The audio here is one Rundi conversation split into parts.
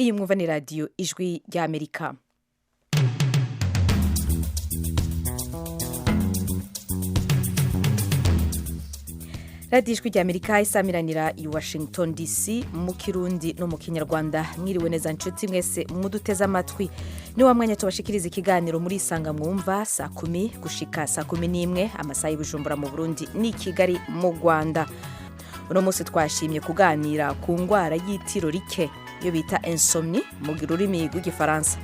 Iyi mwumva ni Radiyo Ijwi ry'Amerika. Radiyo Ijwi ry'Amerika isamiranira i Washington DC mu Kirundi no mu Kinyarwanda. Mwiriwe neza nshuti mwese muduteze amatwi. Ni wa mwanya tubashikiriza ikiganiro muri Isanga, mwumva saa 10 gushika saa 11 amasaha y'Ibujumbura mu Burundi n'i Kigali mu Rwanda. Uno munsi twashimye kuganira ku ngwara y'itiro rike, iyo bita insomnie mu rurimi rw'Igifaransa.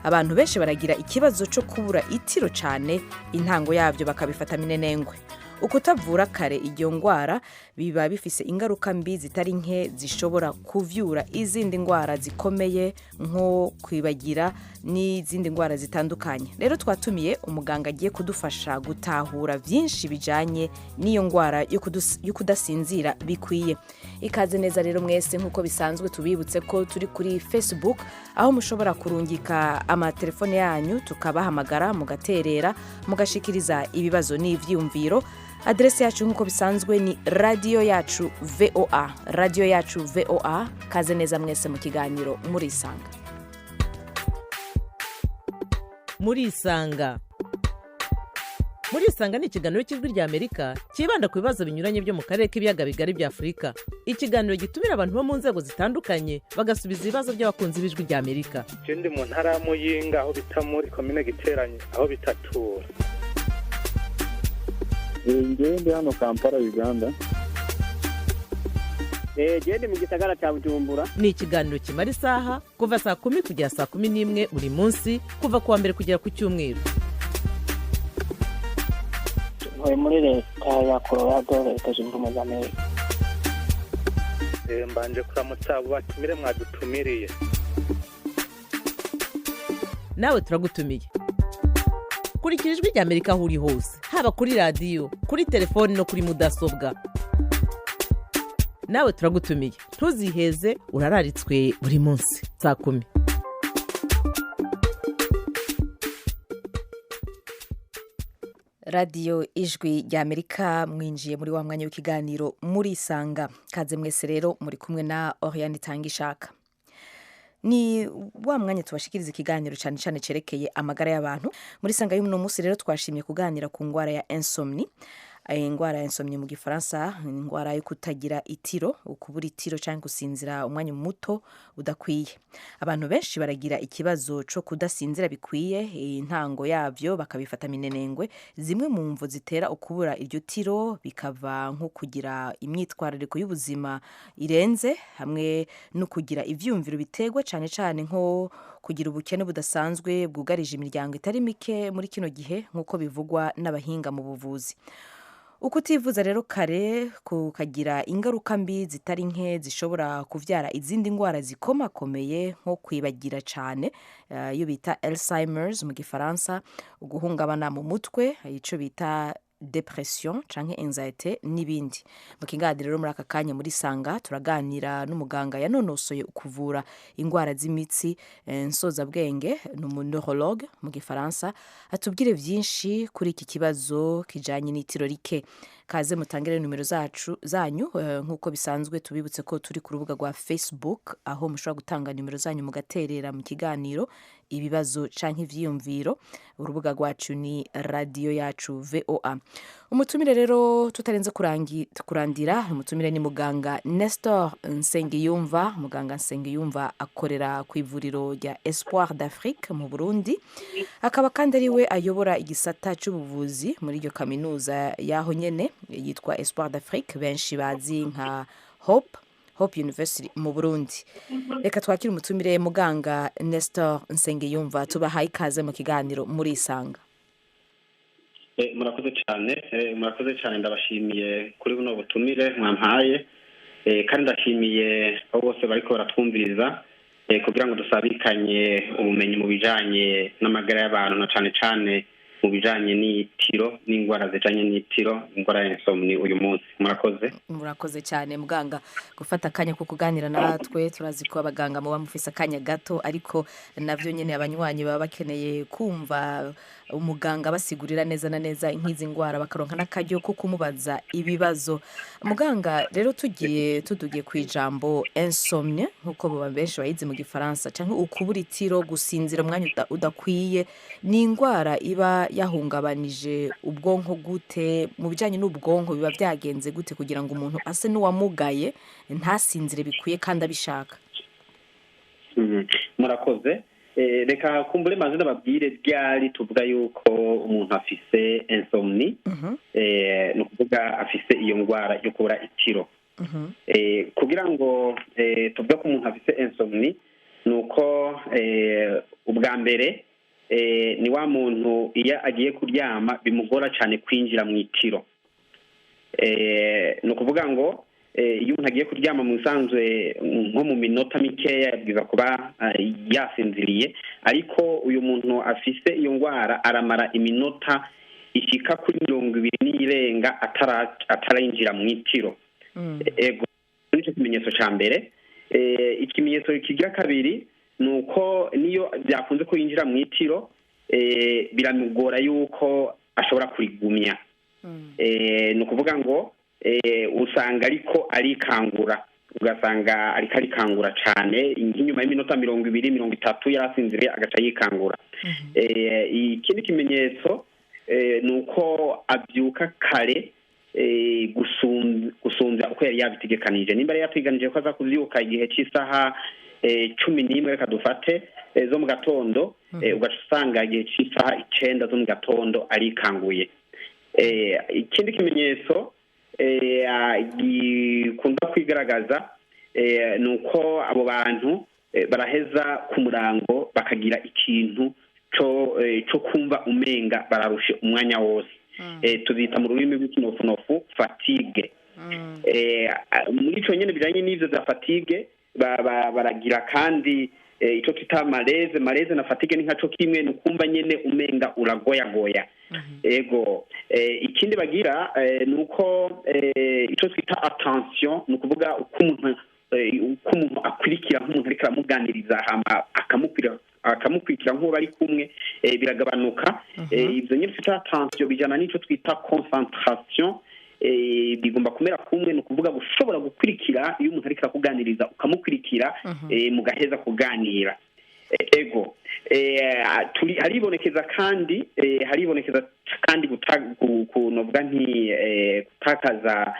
Abantu benshi baragira ikibazo cyo kubura itiro cyane, intango yabyo bakabifata minenengwe. Ukutavura kare iyo ngwara biba bifise ingaruka mbi zitari nke, zishobora kuvyura izindi ngwara zikomeye nko kwibagira n'izindi ngwara zitandukanye. Rero twatumiye umuganga agiye kudufasha gutahura byinshi bijanye n'iyo ngwara yo kudasinzira bikwiye. Ikaze neza rero mwese. Nk'uko bisanzwe, tubibutse ko turi kuri Facebook, aho mushobora kurungika amatelefone yanyu tukabahamagara, mugaterera, mugashikiriza ibibazo n'ivyiyumviro. Aderesi yacu nk'uko bisanzwe ni Radiyo Yacu VOA, Radiyo Yacu VOA. Kaze neza mwese mu kiganiro Murisanga. Murisanga. Murisanga ni ikiganiro cy'Ijwi ry'Amerika cyibanda ku bibazo binyuranye byo mu karere k'Ibiyaga Bigari bya Afurika. Ikiganiro gitumira abantu bo mu nzego zitandukanye, bagasubiza ibibazo by'abakunzi b'Ijwi ry'Amerika. Je ndi mu ntara ya Muyinga, aho bita muri komine Giteranye, aho bitatura. Ngewe ndi hano Kampala, Uganda. Gende mu gisagara cya Bujumbura. Ni ikiganiro kimara isaha, kuva saa 10 kugera saa 11 buri munsi, kuva ku wa mbere kugera ku cyumweru. Ntuye muri Leta ya Colorado, Leta Zunze Ubumwe za Amerika. Mbanje kuramutsa abo batumire mwadutumiriye. Nawe turagutumiye. Kurikira Ijwi ry'Amerika aho uri hose, haba kuri radiyo, kuri telefoni no kuri mudasobwa. Nawe turagutumiye, ntuziheze, urararitswe buri munsi saa 10. Radiyo Ijwi ry'Amerika, mwinjiye muri wa mwanya w'ikiganiro Murisanga. Kaze mwese rero, muri kumwe na Oriane Itangishaka. Ni wa mwanya tubashikiriza ikiganiro cyane cyane cerekeye amagara y'abantu. Muri Sanga y'uno munsi rero twashimye kuganira ku ngwara ya insomnie. Ingwara ya insomnie mu Gifaransa ni ingwara yo kutagira itiro, ukubura itiro cyangwa gusinzira umwanya muto udakwiye. Abantu benshi baragira ikibazo co kudasinzira bikwiye, intango yavyo bakabifata minenengwe. Zimwe mu mvo zitera ukubura iryo tiro bikava nko kugira imyitwarariko y'ubuzima irenze, hamwe no kugira ivyumviro biterwa cyane cyane nko kugira ubukene budasanzwe bwugarije imiryango itari mike muri kino gihe, nk'uko bivugwa n'abahinga mu buvuzi. Ukutivuza rero kare kukagira ingaruka mbi zitari nke, zishobora kuvyara izindi ndwara zikomakomeye nko kwibagira cyane, iyo bita Alzheimer's mu Gifaransa, guhungabana mu mutwe, ico bita dépression canke anxiety, n'ibindi. Mu kiganiro rero muri aka kanya muri Sanga, turaganira n'umuganga yanonosoye kuvura indwara z'imitsi nsozabwenge, ni umuneurologue mu Gifaransa, atubwire byinshi kuri iki kibazo kijanye n'itiro rike. Kaze mutangire nimero zacu zanyu. Nk'uko bisanzwe, tubibutse ko turi ku rubuga rwa Facebook, aho mushobora gutanga nimero zanyu mugaterera mu kiganiro ibibazo canke ivyiyumviro. Urubuga rwacu ni Radiyo Yacu VOA. Umutumire rero, tutarenze kurandira, umutumire ni muganga Nestor Nsengiyumva. Muganga Nsengiyumva akorera ku ivuriro rya Espoir d'Afrique mu Burundi, akaba kandi ari we ayobora igisata c'ubuvuzi muri iryo kaminuza yaho nyene yitwa Espoir d'Afrique, benshi bazi nka Hope University mu Burundi. Reka twakire umutumire, muganga Nestor Nsengiyumva. Tubahaye ikaze mu kiganiro muri Isanga. Murakoze cyane, murakoze cyane. Ndabashimiye kuri buno butumire mwampaye, kandi ndashimiye abo bose bariko baratwumviriza kugira ngo dusabikanye ubumenyi mu bijanye n'amagara y'abantu, na cane cane mu bijanye n'itiro n'indwara zijanye n'itiro, indwara ya insomnie uyu munsi. Murakoze. Murakoze cyane muganga gufata akanya ko kuganira natwe. Turazi ko abaganga muba mufise akanya gato, ariko navyo nyene abanywanyi baba bakeneye kumva. Umuganga basigurira neza na neza nk'izi ndwara, bakaronka n'akaryo ko kumubaza ibibazo. Muganga rero, tugiye tudugiye ku ijambo insomnie, nk'uko benshi bayizi mu Gifaransa, cyangwa ukubura itiro, gusinzira umwanya udakwiye, ni indwara iba yahungabanije ubwonko gute? Mu bijyanye n'ubwonko biba byagenze gute kugira ngo umuntu ase n'uwamugaye, ntasinzire bikwiye kandi abishaka? Murakoze. Reka kumbure maze ndababwire ryari tuvuga yuko umuntu afise insomnie, ni ukuvuga afise iyo ndwara yo kubura itiro. Kugira ngo tuvuge ko umuntu afise insomnie, ni uko ubwa mbere ni wa muntu iyo agiye kuryama bimugora cyane kwinjira mu itiro. Ni ukuvuga ngo iyo umuntu agiye kuryama, mu bisanzwe nko mu minota mikeya yabwiza kuba yasinziriye, ariko uyu muntu afise iyo ndwara aramara iminota ishika kuri 20 n'irenga atarayinjira mu itiro. Ego, nicyo kimenyetso cya mbere. Ikimenyetso kigira kabiri ni uko niyo byakunze ko yinjira mu itiro, biramugora yuko ashobora kurigumya. Ni ukuvuga ngo usanga ariko arikangura, ugasanga ariko arikangura cyane, nk'inyuma y'iminota 20, 30 yarasinziriye, agaca yikangura. Ikindi kimenyetso ni uko abyuka kare gusumbya uko yari yabitegekanije. Nimba yari yateganije ko aza kubyuka igihe cy'isaha 11, reka dufate, zo mu gatondo, ugaca usanga igihe cy'isaha 9 zo mu gatondo arikanguye. Ikindi kimenyetso gikunda kwigaragaza ni uko abo bantu baraheza ku murango bakagira ikintu cyo kumva umenga bararushe umwanya wose. Tuzita mu rurimi rw'ikinofunofu fatigue. Muri ico nyene bijanye n'ivyo bya fatigue, baragira kandi ico twita malaise. Malaise na fatigue ni nkaco kimwe, ni ukumva nyene umenga uragoyagoya. Ego, ikindi bagira ni uko ico twita attention, ni ukuvuga uko umuntu akurikira nk'umuntu ariko aramuganiriza, hama akamukurikira nk'uwo bari kumwe, biragabanuka. Ivyo nyine twita attention bijana n'ico twita concentration, bigomba kumera kumwe, ni ukuvuga gushobora gukurikira iyo umuntu ariko arakuganiriza, ukamukurikira, mugaheza kuganira. Ego, turi haribonekeza kandi novuga nti gutakaza,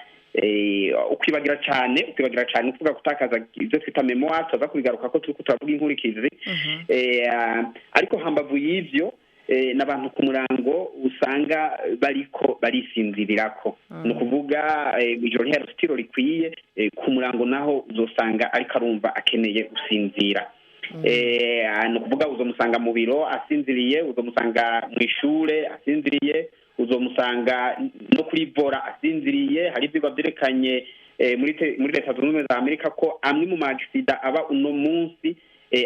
ukwibagira cyane, ukuvuga gutakaza ibyo twita mémoire. Tuza kubigaruka ko turiko turavuga inkurikizi. Ariko hambavu y'ivyo, n'abantu ku murango usanga bariko barisinzirirako, ni ukuvuga ijoro ntiyarose itiro rikwiye, ku murango naho uzosanga ariko arumva akeneye gusinzira. Ni ukuvuga uzomusanga mu biro asinziriye, uzomusanga mu ishure asinziriye, uzomusanga no kuri volant asinziriye. Hari ivyigwa vyerekanye muri Leta Zunze Ubumwe za Amerika ko amwe mu ma accidents aba uno munsi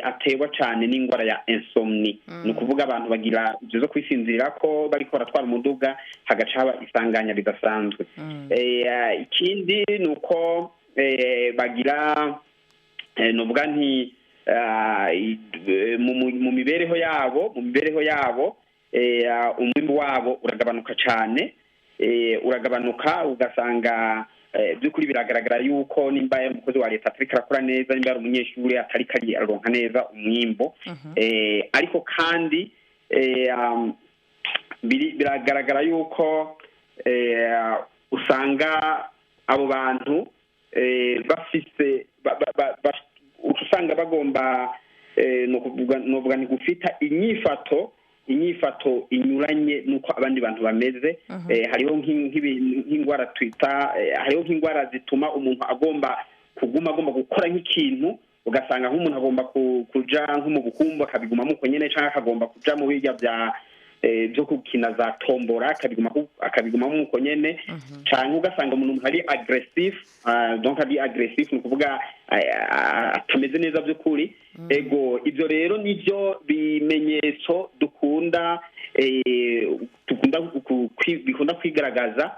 aterwa cane n'ingwara ya insomnie. Ni ukuvuga abantu bagira ivyo zo kwisinzirira ko bariko baratwara umuduga, hagaca haba isanganya ridasanzwe. Ikindi ni uko bagira, novuga nti mu mibereho yabo, umwimbu wabo uragabanuka cane, uragabanuka, ugasanga by'ukuri biragaragara yuko nimba yari umukozi wa leta atariko arakora neza, nimba yari umunyeshuri atariko aronka neza umwimbo. Ariko kandi biragaragara yuko usanga abo bantu bafise usanga bagomba, novuga nti gufita inyifato inyuranye n'uko abandi bantu bameze. Hariho nk'ingwara twita, hariho nk'ingwara zituma umuntu agomba kuguma agomba gukora nk'ikintu, ugasanga nk'umuntu agomba kuja nko mu bukumbu akabigumamo uko nyene, canke akagomba kuja mu birya vya byo gukina za tombora, akabigumamo uko nyene, canke ugasanga umuntu ari agressif, donc ari agressif ni ukuvuga atameze neza by'ukuri. Ego, ivyo rero nivyo bimenyetso dukunda dukunda bikunda kwigaragaza.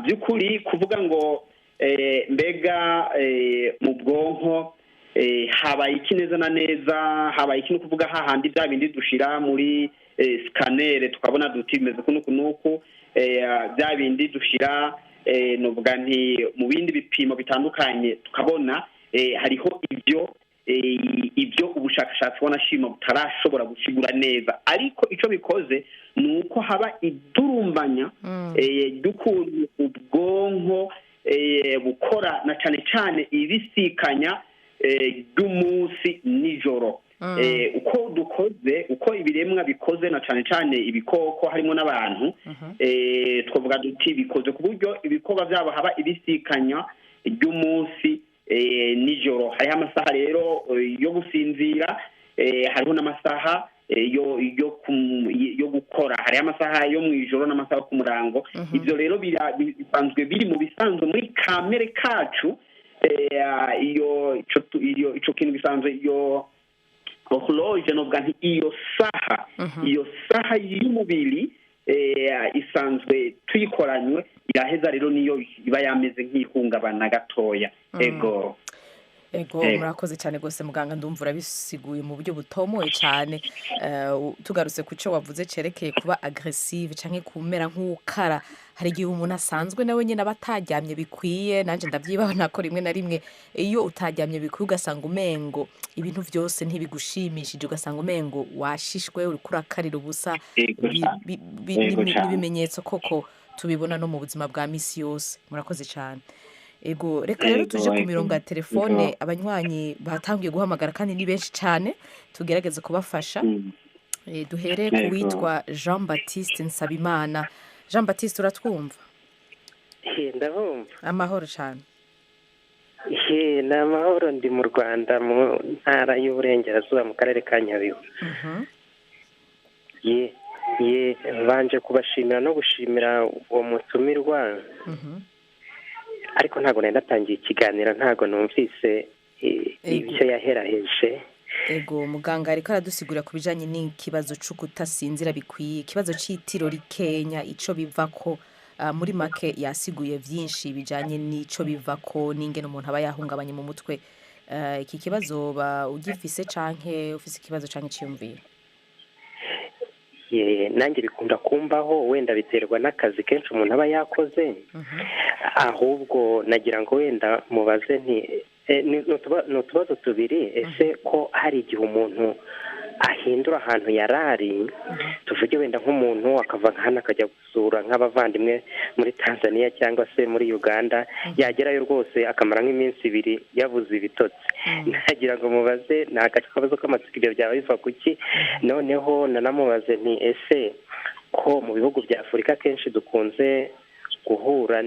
By'ukuri kuvuga ngo mbega mu bwonko habaye iki neza na neza, habaye iki, ni ukuvuga hahandi bya bindi dushira muri scanner tukabona duti bimeze kunuku nuku, bya bindi dushira novuga nti mu bindi bipimo bitandukanye tukabona hariho ibyo ubushakashatsi wanashima butarashobora gusigura neza, ariko ico bikoze ni uko haba idurumbanya ry'ukuntu ubwonko bukora, na cane cane ibisikanya ry'umunsi nijoro. Uko dukoze, uko ibiremwa bikoze, na cane cane ibikoko harimo n'abantu, twavuga duti bikoze ku buryo ibikorwa byabo haba ibisikanya ry'umunsi nijoro. Hariho amasaha rero yo gusinzira, hariho n'amasaha yo gukora, hariho amasaha yo mu ijoro n'amasaha yo ku murango. Ibyo rero bisanzwe biri mu bisanzwe muri kamere kacu. Iyo ico kintu gisanzwe, iyo horloge, novuga nti iyo saha y'umubiri isanzwe tuyikoranywe, iraheza rero niyo iba yameze nk'ihungabana gatoya. Ego. Ego, murakoze cyane rwose muganga, ndumva urabisiguye mu buryo butomoye cyane. Tugarutse ku cyo wavuze cerekeye kuba aggressive canke kumera nk'ukara, hari igihe umuntu asanzwe nawe nyine aba ataryamye bikwiye. Nanjye ndabyibona ko rimwe na rimwe iyo utaryamye bikwiye ugasanga umengo ibintu byose ntibigushimishije, ugasanga umengo washishwe, uriko urakarira ubusa. N'ibimenyetso koko tubibona no mu buzima bwa misi yose. Murakoze cyane. Ego, reka rero tuje ku mirongo ya telefone, abanywanyi batangiye guhamagara kandi ni benshi cyane, tugerageze kubafasha. Duhere ku witwa Jean Baptiste Nsabimana. Jean Baptiste, uratwumva? Ndabumva. Amahoro cyane. Ni amahoro, ndi mu Rwanda mu ntara y'Uburengerazuba mu karere ka Nyabihu. Ye banje kubashimira no gushimira uwo mutumirwa. Ariko ntago nari natangiye ikiganiro, ntago numvise ibyo yaheraheje. Ego, muganga ariko aradusigura ku bijanye n'ikibazo cyo kutasinzira bikwiye, ikibazo c'itiro rikenya, ico bivako. Muri make yasiguye byinshi bijanye n'ico bivako n'ingene umuntu aba yahungabanye mu mutwe. Iki kibazo ba ugifise canke ufise ikibazo canke ciyumvira? Nanjye bikunda kumbaho, wenda biterwa n'akazi kenshi umuntu aba yakoze. Ahubwo nagira ngo wenda mubaze nti ni utubazo tubiri. Ese ko hari igihe umuntu ahindura ahantu yarari, tuvuge wenda nk'umuntu akava hano akajya gusura nk'abavandimwe muri Tanzania cyangwa se muri Uganda, yagerayo rwose akamara nk'iminsi ibiri yabuze ibitotsi. Nagira ngo mubaze ni akabazo k'amatsiko, ibyo byaba biva kuki? Noneho nanamubaze nti ese ko mu bihugu bya Afurika kenshi dukunze guhura,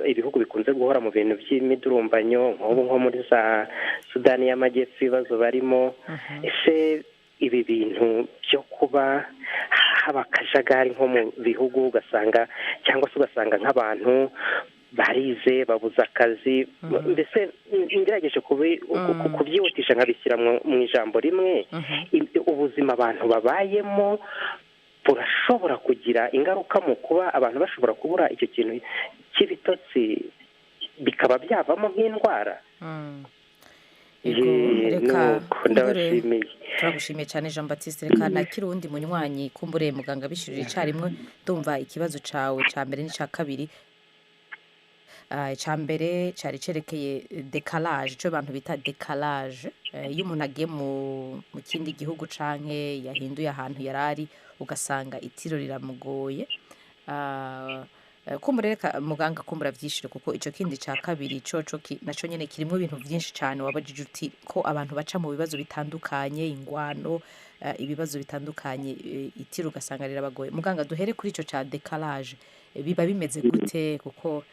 ibihugu bikunze guhora mu bintu by'imidurumbanyo, nk'ubu nko muri za Sudani y'Amajyepfo ibibazo barimo, ese ibi bintu byo kuba haba akajagari nko mu bihugu ugasanga, cyangwa se ugasanga nk'abantu barize babuze akazi, mbese ngerageje kubyihutisha nkabishyira mu ijambo rimwe, ubuzima abantu babayemo burashobora kugira ingaruka mu kuba abantu bashobora kubura icyo kintu cy'ibitotsi bikaba byavamo nk'indwara. Reka turagushimiye cyane Jean Baptiste. Reka nakiri uwundi munywanyi kumbure muganga bishurira icarimwe. Ndumva ikibazo cawe ca mbere n'ica kabiri. Ica mbere cari cerekeye décalage, ico abantu bita décalage. Iyo umuntu agiye mu kindi gihugu canke yahinduye ahantu yarari, ugasanga itiro riramugoye. Kumbure reka muganga kumbura vyishire, kuko ico kindi ca kabiri coco naco nyene kirimo ibintu vyinshi cane. Wabajije uti ko abantu baca mu bibazo bitandukanye, ingwano, ibibazo bitandukanye, itiro ugasanga rirabagoye. Muganga, duhere kuri ico ca décalage, biba bimeze gute? Kuko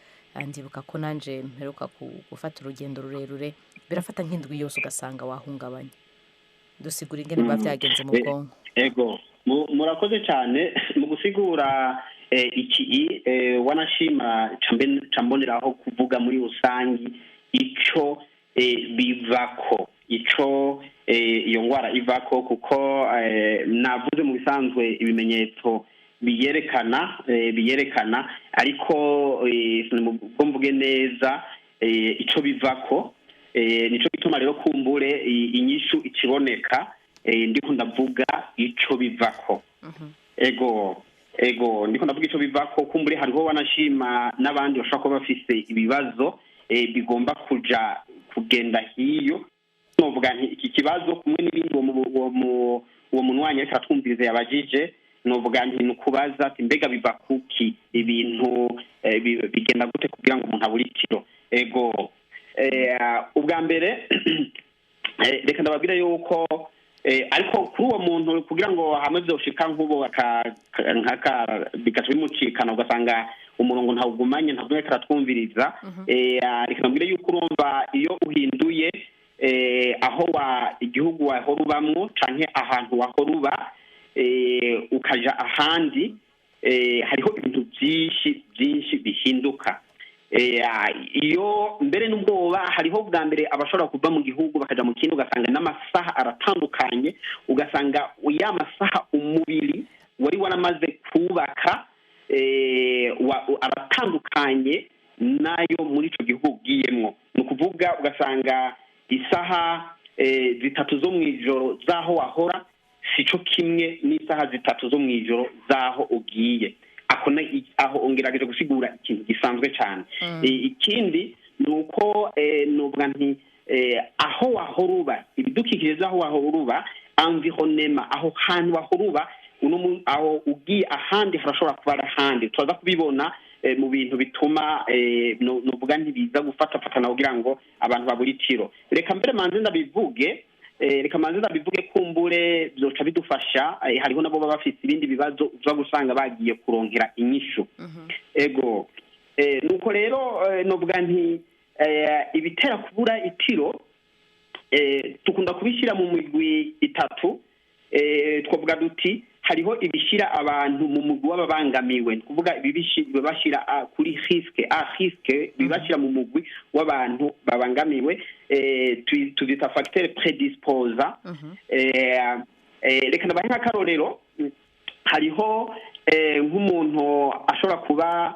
ndibuka ko nanje mperuka gufata urugendo rurerure, birafata nk'indwi yose ugasanga wahungabanye. Dusigura ingene biba vyagenze mu bwonko. Ego, murakoze cyane mu gusigura iki. Wanashima camboneraho kuvuga muri rusangi ico bivako, ico iyo ngwara ivako, kuko navuze mu bisanzwe ibimenyetso biyerekana, ariko ubwo mvuge neza ico bivako. Nico gituma rero kumbure inyishu ikiboneka ndiko ndavuga ico bivako. Ego ndiko ndavuga ico bivako. Kumbure hariho wanashima n'abandi bashobora kuba bafise ibibazo bigomba kuja kugenda hiyo. Novuga nti iki kibazo kumwe n'ibindi uwo munwanyi ariko aratwumviriza yabajije, novuga nti ni ukubaza ati mbega biva kuki, ibintu bigenda gute kugira ngo umuntu abure itiro? Ego, ubwa mbere reka ndababwira yuko ariko kuri uwo muntu, kugira ngo hamwe vyoshika nk'ubu bigaca bimucikana, ugasanga umurongo ntawugumanye, ntabwo ariko aratwumviriza, reka ndababwire yuko urumva iyo uhinduye aho wa igihugu wahora ubamwo canke ahantu wahora uba ukaja ahandi, hariho ibintu byinshi byinshi bihinduka. Iyo mbere n'ubwoba hariho bwa mbere abashobora kuva mu gihugu bakaja mu kindi, ugasanga n'amasaha aratandukanye, ugasanga ya masaha umubiri wari waramaze kubaka aratandukanye nayo muri ico gihugu ugiyemwo. Ni ukuvuga ugasanga isaha 3 zo mw'ijoro zaho wahora sico kimwe n'isaha 3 zo mw'ijoro zaho ugiye. Aho ongerageje gusigura ikintu gisanzwe cyane. Ikindi ni uko novuga nti aho wahora uba, ibidukikije z'aho wahora uba, environnement, aho hantu wahora uba, aho ugiye ahandi harashobora kuba ari ahandi. Turaza kubibona mu bintu bituma novuga ntibiza gufatafatana kugira ngo abantu babure itiro. Reka mbere manze ndabivuge, reka manze ndabivuge, kumbure byoca bidufasha. Hariho nabo baba bafise ibindi bibazo uza gusanga bagiye kuronkera inyishu. Ego, nuko rero novuga nti ibitera kubura itiro tukunda kubishyira mu migwi 3. Twavuga duti hariho ibishyira abantu mu mugwi w'ababangamiwe, ni kuvuga bibashyira kuri risque, à risque, bibashyira mu mugwi w'abantu babangamiwe, tuvyita facteur prédisposant. Reka ndabahe nk'akarorero. Hariho nk'umuntu ashobora kuba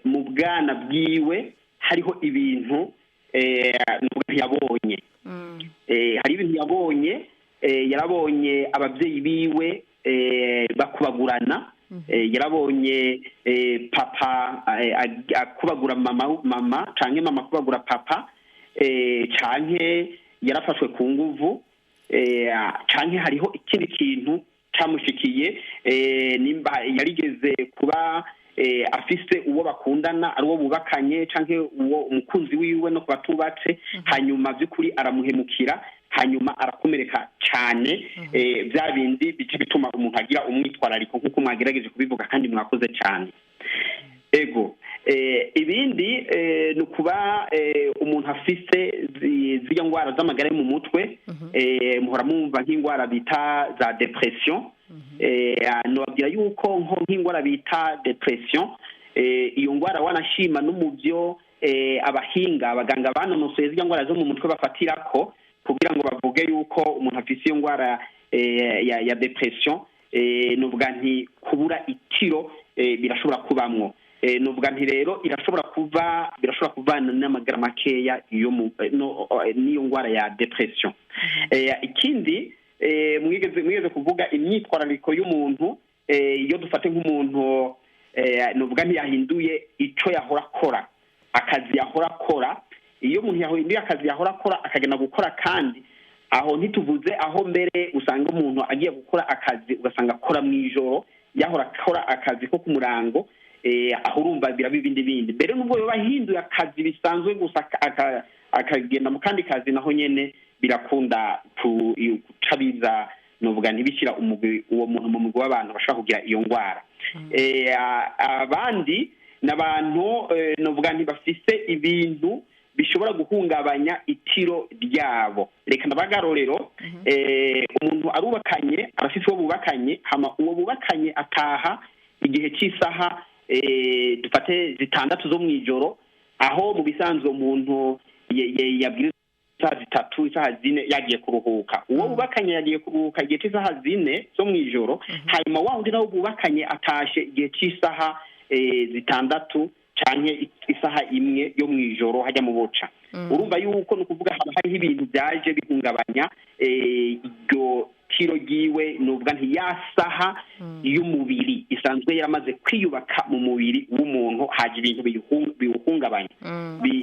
mu bwana bwiwe hariho ibintu yabonye, hari ibintu yabonye, yarabonye ababyeyi biwe bakubagurana, yarabonye papa akubagura mama canke mama akubagura papa, canke yarafashwe ku nguvu, canke hariho ikindi kintu camushikiye, nimba yarigeze kuba afise uwo bakundana, ari uwo bubakanye canke uwo umukunzi wiwe no kubatubatse, hanyuma by'ukuri aramuhemukira, hanyuma arakomereka cyane, bya bindi bice bituma umuntu agira umwitwarariko nk'uko mwagerageje kubivuga kandi mwakoze cyane. Ego, ibindi ni ukuba umuntu afise ziriya ndwara z'amagara yo mu mutwe, muhora mwumva nk'indwara bita za dépression. Nobabwira yuko nko nk'indwara bita dépression, iyo ndwara wanashima no mu byo abahinga, abaganga banonosoye ziriya ndwara zo mu mutwe bafatirako kugira ngo bavuge yuko umuntu afise iyo ndwara ya dépression, novuga nti kubura itiro birashobora kubamwo. Novuga nti rero irashobora kuva, birashobora kuvana n'amagara makeya iyo n'iyo ndwara ya dépression. Ikindi mwigeze kuvuga imyitwarariko y'umuntu, iyo dufate nk'umuntu novuga ntiyahinduye ico yahora akora, akazi yahora akora. Iyo umuntu yahinduye akazi yahora akora akagenda gukora, kandi aho ntituvuze aho mbere usanga umuntu agiye gukora akazi ugasanga akora mw'ijoro, yahora akora akazi ko ku murango, aho urumva biraba ibindi bindi. Mbere nubwo yoba ahinduye akazi bisanzwe gusa akagenda mu kandi kazi, naho nyene birakunda guca biza, novuga ntibishyira uwo muntu mu mugwi w'abantu bashobora kugira iyo ndwara. Abandi n'abantu novuga ntibafise ibintu bishobora guhungabanya itiro ryabo. Reka ndabagarorero, umuntu arubakanye, arafise uwo bubakanye, hama uwo bubakanye ataha igihe cy'isaha dufate 6 zo mw'ijoro, aho mu bisanzwe umuntu yabwira isaha 3, isaha 4 yagiye kuruhuka. Uwo bubakanye yagiye kuruhuka igihe cy'isaha 4 zo mw'ijoro, hanyuma wa wundi nawe bubakanye atashe igihe cy'isaha 6 canke isaha 1 yo mw'ijoro hajya mu buca. Urumva yuko ni ukuvuga haba hariho ibintu byaje bihungabanya iryo Itiro ryiwe nuvuga nti ya saha y'umubiri isanzwe yaramaze kwiyubaka mu mubiri w'umuntu, haje ibintu biwuhungabanya,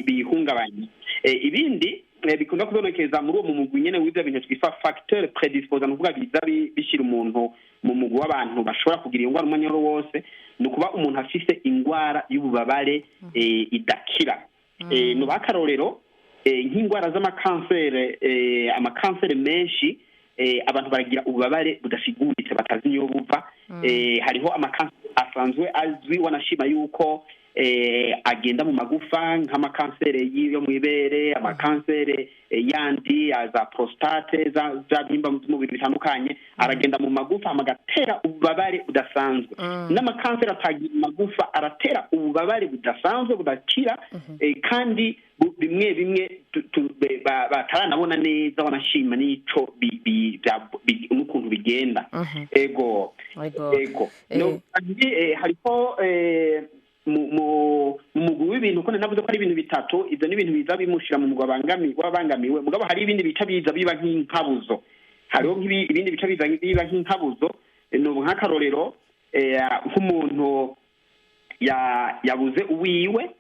biyihungabanya. Ibindi bikunda kubonekeza muri uwo mugwi nyene w'ivyo bintu twita facteur prédisposant, ni ukuvuga biza bishyira umuntu mu mugwi w'abantu bashobora kugira iyo ndwara umwanya wari wose, ni ukuba umuntu afise ingwara y'ububabare idakira. Nubaha akarorero, nk'indwara z'amakansere, amakansere menshi, abantu baragira ububabare budasiguritse batazi niyo buva. Hariho amakanseri asanzwe azwi, wanashima yuko agenda mu magufa, nk'amakansere yo mu ibere, amakansere yandi za prostate, za bihimba by'umubiri bitandukanye, aragenda mu magufa hama agatera ububabare budasanzwe. N'amakanseri atagira mu magufa aratera ububabare budasanzwe budakira, kandi bimwe bimwe bataranabona neza, wanashima n'ico n'ukuntu bigenda. Ego. Ego. Ego. No, kandi, hariho mu mugwi w'ibintu, ko navuze ko ari ibintu bitatu, ivyo ni ibintu biza bimushira mu mugwi wabangamiwe. Mugabo hari ibindi bica biza biba nk'inkabuzo, hariho ibindi bica biza biba nk'inkabuzo. Ni nk'akarorero, nk'umuntu yabuze uwiwe,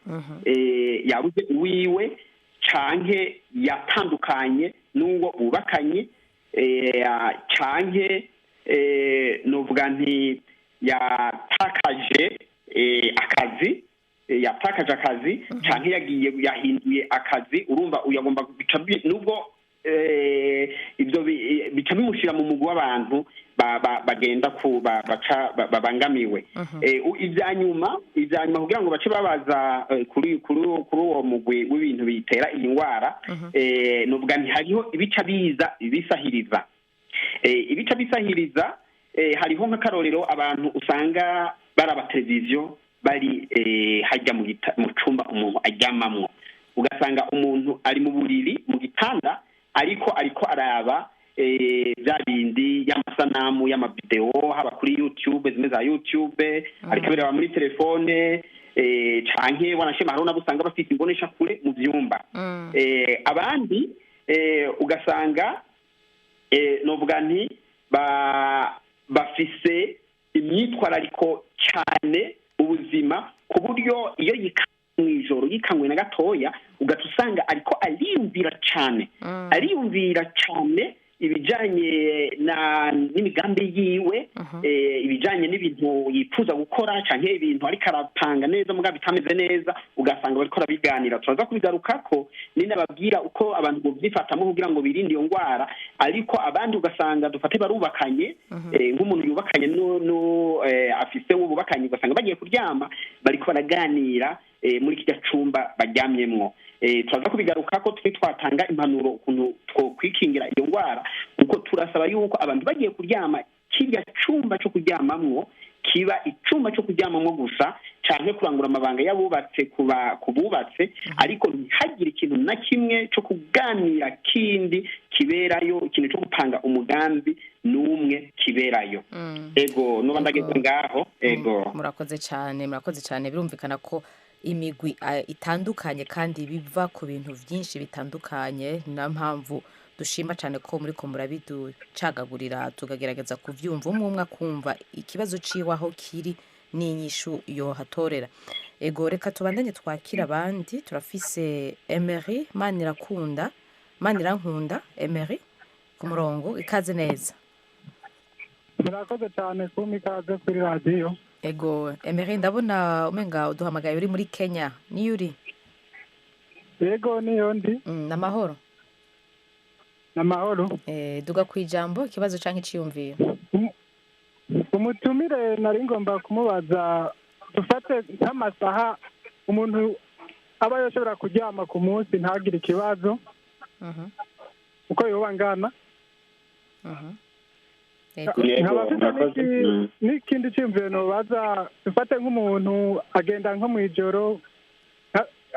yabuze uwiwe canke yatandukanye n'uwo bubakanye, canke novuga nti yatakaje akazi, yatakaje akazi canke yagiye yahinduye akazi. Urumva uyagomba bica nubwo ibyo bica bimushira mu mugwi w'abantu bagenda ku baca babangamiwe. Ivya nyuma kugira ngo bace babaza kuri uwo mugwi w'ibintu bitera iyi ndwara, novuga nti hariho ibica biza bisahiriza, ibica bisahiriza. Hariho nk'akarorero abantu usanga baraba televiziyo bari hajya mu cumba umuntu aryamamwo, ugasanga umuntu ari mu buriri mu gitanda ariko araba bya bindi y'amasanamu y'amavideo, haba kuri YouTube, zimwe za YouTube, ariko abiraba muri telefone, canke wanashima hariho nabo usanga bafite imbonesha kure mu vyumba. Abandi ugasanga novuga nti bafise imyitwarariko cyane ubuzima, ku buryo iyo yikanguye mw'ijoro, yikanguye na gatoya, ugaca usanga ariko ariyumvira cyane, ariyumvira cyane ibijanye na n'imigambi yiwe, ibijanye n'ibintu yifuza gukora canke ibintu ariko arapanga neza mugabo bitameze neza, ugasanga bariko arabiganira. Turaza kubigarukako ninababwira uko abantu bovyifatamwo kugira ngo birinde iyo ndwara. Ariko abandi ugasanga dufate barubakanye, nk'umuntu yubakanye no afise w'ububakanye, ugasanga bagiye kuryama bariko baraganira muri kirya cumba baryamyemwo. Turaza kubigarukako twe twatanga impanuro ukuntu twokwikingira iyo ndwara, kuko turasaba yuko abantu bagiye kuryama kirya cumba co kuryamamwo kiba icumba co kuryamamwo gusa, canke kurangura amabanga y'abubatse kuba kububatse, ariko ntihagire ikintu na kimwe co kuganira kindi kiberayo, ikintu co gupanga umugambi n'umwe kiberayo. Ego, noba ndageze ngaho, ego. Murakoze cyane, murakoze cyane. Birumvikana ko imigwi itandukanye kandi biva ku bintu byinshi bitandukanye. Niyo mpamvu dushima cyane ko muri ko murabiducagagurira, tukagerageza kuvyumva, umwe umwe akumva ikibazo ciwe aho kiri n'inyishu yohatorera. Ego, reka tubandanye twakira abandi. Turafise Emery Manirakunda, Manirankunda Emery ku murongo. Ikaze neza. Murakoze cyane kumpa ikaze kuri radiyo. Ego Emery, ndabona umenga uduhamagaye uri muri Kenya, niyo uri? Yego, niyo ndi. Namahoro? Namahoro. Duga ku ijambo, ikibazo canke iciyumviro. Umutumire nari ngomba kumubaza, dufate nk'amasaha umuntu aba yashobora kuryama ku munsi ntagire ikibazo, uko yoba angana. Nkaba mfite n'ikindi cyiyumviro nobaza. Dufate nk'umuntu agenda nko mu ijoro,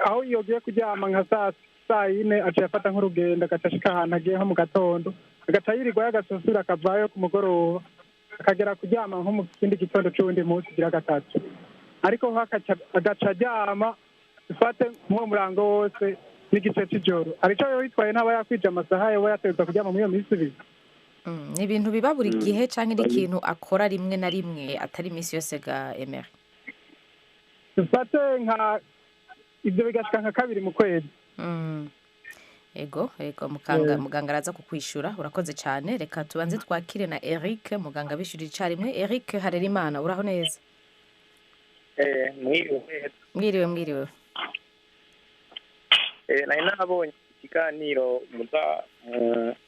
aho iyo agiye kuryama nka saa yine, aciye afata nk'urugendo, agaca ashika ahantu agiye nko mu gatondo, agaca yirirwayo, agasusura akavayo ku mugoroba, akagera kuryama nko mu kindi gitondo c'uwundi munsi ugira gatatu, ariko ho agaca aryama dufate nk'uwo murango wose n'igice c'ijoro, harico yoba yitwaye ntaba yakwije amasaha yoba yategerezwa kuryama muri iyo minsi 2? Ni ibintu biba buri gihe canke ni ikintu akora rimwe na rimwe, atari iminsi yose ga Emery? Dufate nka ibyo bigashika nka kabiri mu kwezi. Ego, muganga araza kukwishura. Urakoze cyane. Reka tubanze twakire na Eric, muganga abishurira icarimwe. Eric Harerimana, uraho neza? Mwiriwe. Mwiriwe, mwiriwe. Nari nabonye ikiganiro muza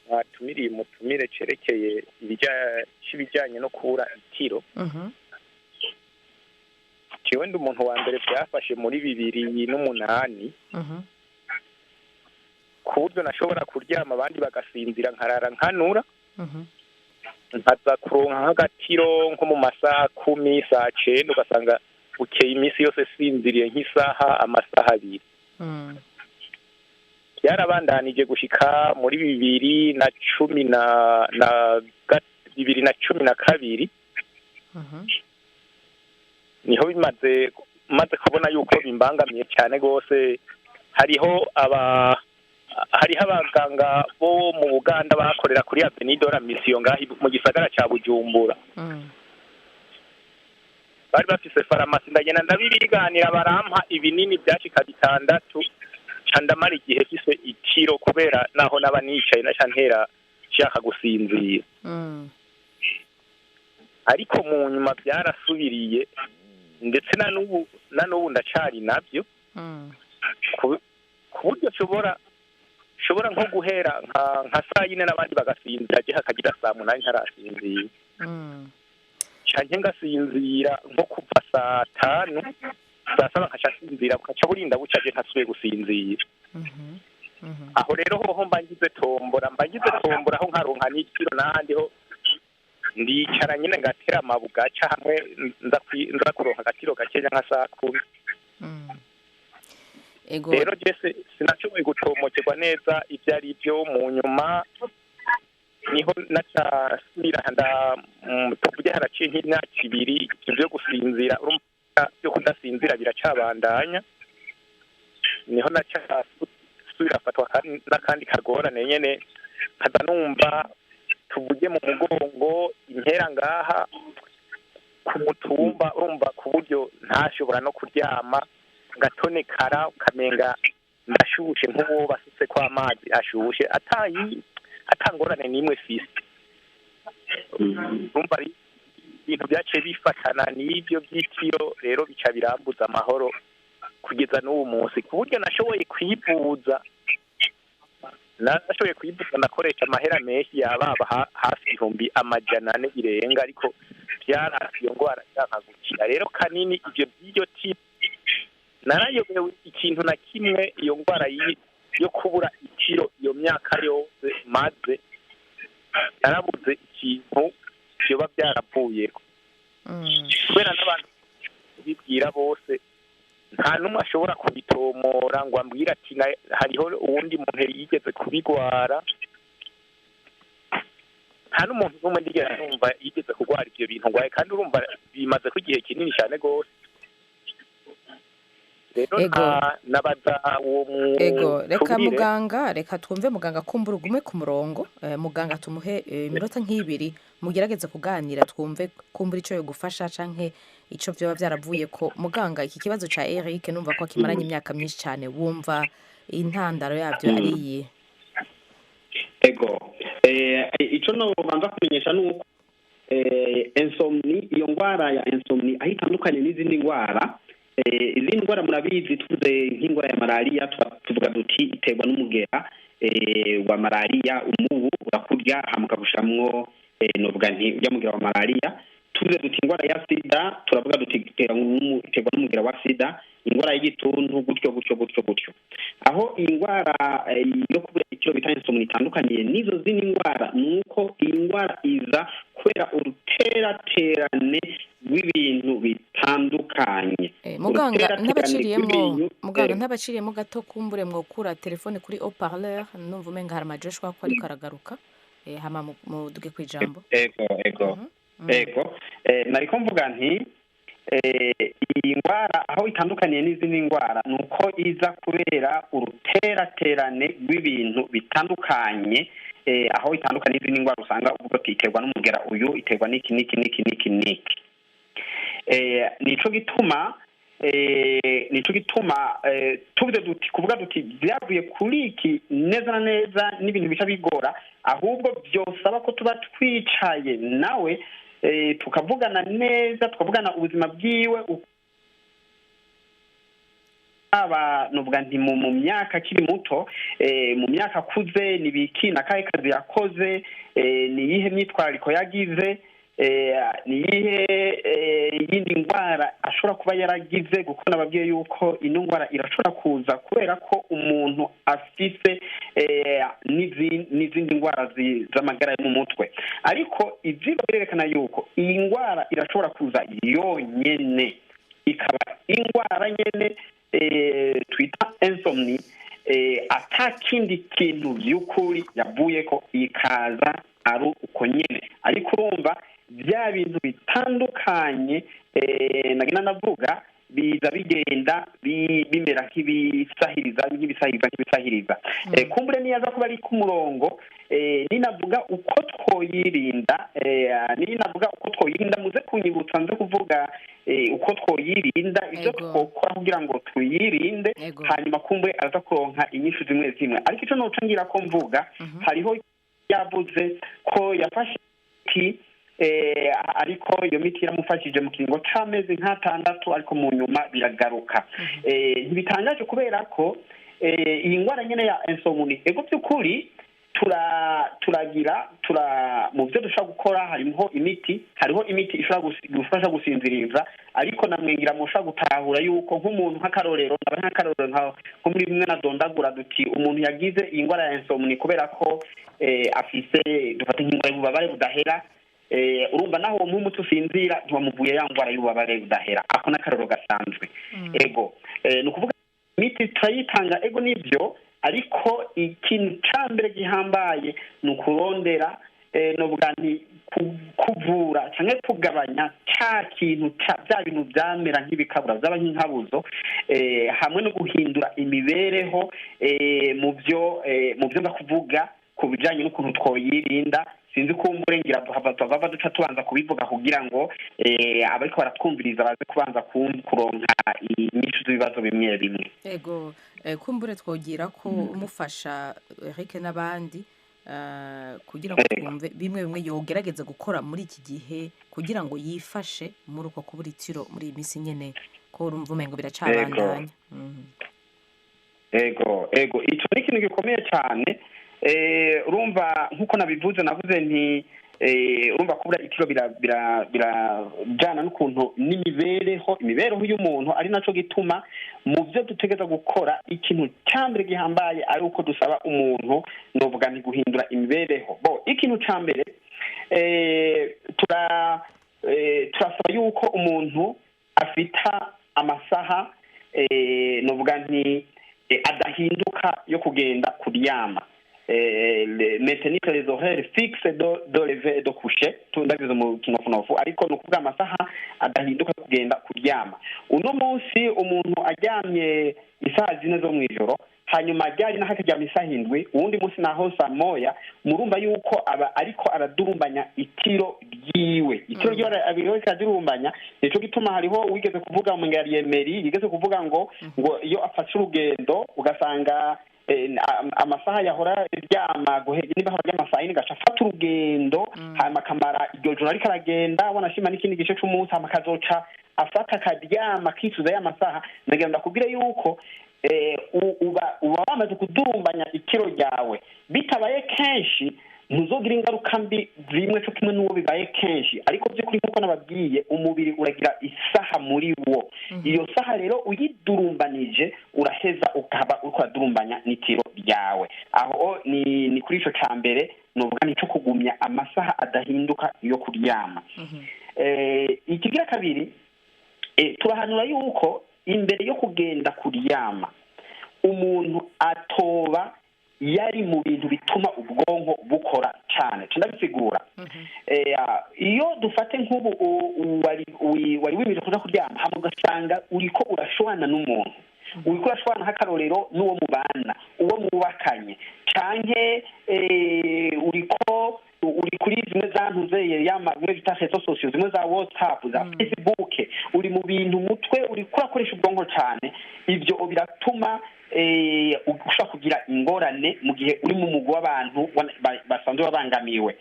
mwatumiriye mutumire cerekeye ibijyanye no kubura itiro. Jewe ndi umuntu wa mbere byafashe muri 2008, ku buryo nashobora kuryama abandi bagasinzira, nkarara nkanura, nkaza kuronka nk'agatiro nko mu masaha 10, saa 9, ugasanga bukeye iminsi yose sinziriye nk'isaha, amasaha 2. Byarabandanije gushika muri 2012, niho bimaze maze kubona yuko bimbangamiye cyane rwose. Hariho abaganga bo mu Buganda bakorera kuri Avenue de la Mission ngaho mu gisagara ca Bujumbura, bari bafise farumasi. Ndagenda ndabibiganira, barampa ibinini byashika 6, ca ndamara igihe mfise itiro, kubera naho naba nicaye naca ntera nshaka gusinzira. Ariko mu nyuma byarasubiriye, ndetse na n'ubu ndacari nabyo, ku buryo nshobora nko guhera nka saa 4 n'abandi bagasinzira, je hakagira saa 8 ntarasinzira, canke ngasinzira nko kuva saa 5, saa 7 nkaca nsinzira, bukaca burinda buca je ntasubiye gusinzira. Aho rero hoho mba ngize tombora aho nkaronka n'ikiro, n'ahandi ho ndicara nyine ngatera amabugaca hamwe nza kuronka agatiro gakeya nka saa 10. Rero jese sinashoboye gucomokerwa neza ibyo ari byo. Mu nyuma niho nacasubira tuvuge haraciye nk'imyaka 2, ibyo byo gusinzira, urumva byo kudasinzira biracabandanya. Niho nacasubira afatwa n'akandi kagorane nyene, nkaza numva tuvuge mu mugongo, impera ngaha ku mutumba, urumva ku buryo ntashobora no kuryama, ngatonekara ukamenga ndashushe nk'uwo basutse ko amazi ashushe, atangorane n'imwe fise. Urumva ibintu byaciye bifatana n'ibyo by'itiro, rero bica birambuza amahoro kugeza n'ubu munsi, ku buryo nashoboye kwivuza nakoresha amahera menshi yababa hafi 400,000 birenga, ariko byarasi iyo ndwara gukira. Rero kanini ibyo by'iryo tiro narayobewe ikintu na kimwe, iyo ndwara yo kubura itiro iyo myaka yose maze narabuze ikintu byoba byaravuyeko, kubera n'abantu bibwira bose nta n'umwe ashobora kubitomora ngo ambwire ati hariho uwundi muntu yigeze kubigwara. Nta n'umuntu n'umwe ndigera numva yigeze kugwara ibyo bintu ngwaye, kandi urumva bimaze ko igihe kinini cyane rwose. Rero nabaza uwo Ego, reka muganga, reka twumve muganga kumbura ugume ku murongo. Muganga tumuhe iminota nk'ibiri, mugerageze kuganira twumve kumbura ico yogufasha canke ico vyoba byaravuye ko. Muganga, iki kibazo ca Eric numva ko akimaranye imyaka myinshi cyane, wumva intandaro yabyo ari iyihe? Ego, ico no banza kumenyesha nuko insomnie, iyo ngwara ya insomnie aho itandukanye n'izindi ngwara. Izindi ndwara murabizi, tuvuze nk'indwara ya malariya tuvuga duti iterwa n'umugera wa malariya, umubu urakurya hama ukagushamwo, novuga nti urya mugera wa malariya. Tuvuze duti indwara ya sida turavuga duti iterwa n'umugera wa sida, indwara y'igituntu, gutyo gutyo gutyo gutyo. Aho iyi ndwara yo kubura ikiro bita insomnie itandukaniye n'izo zindi ndwara nuko iyi ndwara iza kubera uruteraterane rw'ibintu bitandukanye. Muganga ntabaciriyemo gato, kumbure mwokura telefone kuri haut-parleur, numva umenga hari amajwi ko ariko aragaruka, hama muduge kwijambo. Ego ego, nariko mvuga nti iyi ndwara aho itandukaniye n'izindi ndwara nuko iza kubera uruteraterane rw'ibintu bitandukanye, Aho itandukanye n'izindi ndwara usanga uvuga ati iterwa n'umugera uyu, iterwa n'iki n'iki n'iki n'iki n'iki. Nico gituma tuvuze duti, kuvuga duti byavuye kuri iki neza na neza n'ibintu bica bigora, ahubwo byosaba ko tuba twicaye nawe, tukavugana neza, tukavugana ubuzima bwiwe, haba nuvuga nti mu myaka akiri muto, mu myaka akuze, ni biki na kahe kazi yakoze, ni iyihe myitwarariko yagize, ni iyihe yindi ndwara ashobora kuba yaragize, kuko nababwiye yuko ino ndwara irashobora kuza kubera ko umuntu afise n'izindi ndwara z'amagara yo mu mutwe. Ariko ivyigwa birerekana yuko iyi ndwara irashobora kuza yonyene, ikaba indwara nyene twita insomnie, ata kindi kintu by'ukuri yavuye ko, ikaza ari uko nyene. Ariko urumva bya bintu bitandukanye nagenda ndavuga biza bigenda bimera nk'ibisahiriza, nk'ibisahiriza, nk'ibisahiriza. Kumbure niyaza kuba ari ku murongo, ninavuga uko twoyirinda, muze kunyibutsa nze kuvuga uko twoyirinda, ibyo twokora kugira ngo tuyirinde. Hanyuma kumbure araza kuronka inyishu zimwe zimwe. Ariko ico noca ngira ko mvuga, hariho yavuze ko yafashe imiti, ariko iyo miti yaramufashije mu kiringo c'amezi nk'atandatu, ariko mu nyuma biragaruka. Ntibitangaje kubera ko iyi ndwara nyene ya insomnie, ego by'ukuri turagira mu byo dushobora gukora hariho imiti, ishobora gufasha gusinziriza. Ariko namwengira mushobora gutahura yuko nk'umuntu, nk'akarorero, naba nk'akarorero nko muri bimwe nadondagura duti umuntu yagize iyi ndwara ya insomnie kubera ko afise, dufate nk'indwara y'ububabare budahera, urumva naho uwo muti usinzira ntiwamuvuye ya ndwara y'ububabare budahera. Ako n'akarorero gasanzwe. Ego, ni ukuvuga imiti turayitanga, ego nibyo, ariko ikintu ca mbere gihambaye ni ukurondera, novuga nti kuvura canke kugabanya ca kintu bya bintu vyamera nk'ibikabura, vyaba nk'inkabuzo, hamwe no guhindura imibereho mu byo ndakuvuga ku bijanye n'ukuntu twoyirinda. Sinzi kumbure ngira hava duca tubanza kubivuga kugira ngo abariko baratwumviriza baze kubanza kuronka inyishu z'ibibazo bimwe bimwe. Ego, kumbure twogira ko umufasha Eric n'abandi, kugira ngo twumve bimwe bimwe yogerageza gukora muri iki gihe kugira ngo yifashe muri uko kubura itiro muri iyi minsi nyene, ko urumva umengo biracabandanya. Ego, ico ni ikintu gikomeye cyane. Urumva nkuko nabivuze, navuze nti urumva kubura itiro birajana n'ukuntu n'imibereho, imibereho y'umuntu, ari naco gituma mu byo dutegereza gukora ikintu cya mbere gihambaye ari uko dusaba umuntu, novuga nti guhindura imibereho. Bo ikintu cya mbere, turasaba yuko umuntu afita amasaha, novuga nti adahinduka yo kugenda kuryama, maintenir les horaires fixes de lever et de coucher. Ndabivuze mu kinofunofu, ariko ni ukuvuga amasaha adahinduka kugenda kuryama. Uno munsi umuntu aryamye isaha 4 zo mw'ijoro, hanyuma aryari naho akaryama isaha 7, uwundi munsi naho saa 1, murumva yuko aba ariko aradurumbanya itiro ryiwe, itiro ryiwe ariko aradurumbanya. Nico gituma hariho wigeze kuvuga mu Yemeri, yigeze kuvuga ngo iyo afashe urugendo ugasanga amasaha yahora aryama, niba ahora aryama saa 4, gaca afata urugendo, hanyuma akamara iryo joro ariko aragenda, wanashima n'ikindi gice c'umunsi, hanyuma akazoca afata akaryama akicuza ya masaha. Nagira ndakubwire yuko uba wamaze kudurumbanya itiro ryawe. Bitabaye kenshi ntuzogira ingaruka mbi zimwe co kimwe n'uwo bibaye kenshi. Ariko by'ukuri nk'uko nababwiye, umubiri uragira isaha muri wo. Iyo saha rero uyidurumbanije, uraheza ukaba uriko uradurumbanya n'itiro ryawe. Aho ni kuri ico ca mbere novuga ni co kugumya amasaha adahinduka yo kuryama. Ikigira kabiri, turahanura yuko imbere yo kugenda kuryama umuntu atoba yari mu bintu bituma ubwonko bukora cyane. Ndabisigura. Iyo dufate nk'ubu wari wimirije kuja kuryama, hama ugasanga uriko urashwana n'umuntu, uriko urashwana nk'akarorero n'uwo mubana, uwo mubakanye. Canke uriko uri kuri zimwe za ntuzeye yama zimwe bita réseaux sociaux, zimwe za WhatsApp, za Facebook, uri mu bintu umutwe uriko urakoresha ubwonko cane. Ivyo biratuma ushobora kugira ingorane mu gihe uri mu mugwi w'abantu basanzwe babangamiwe.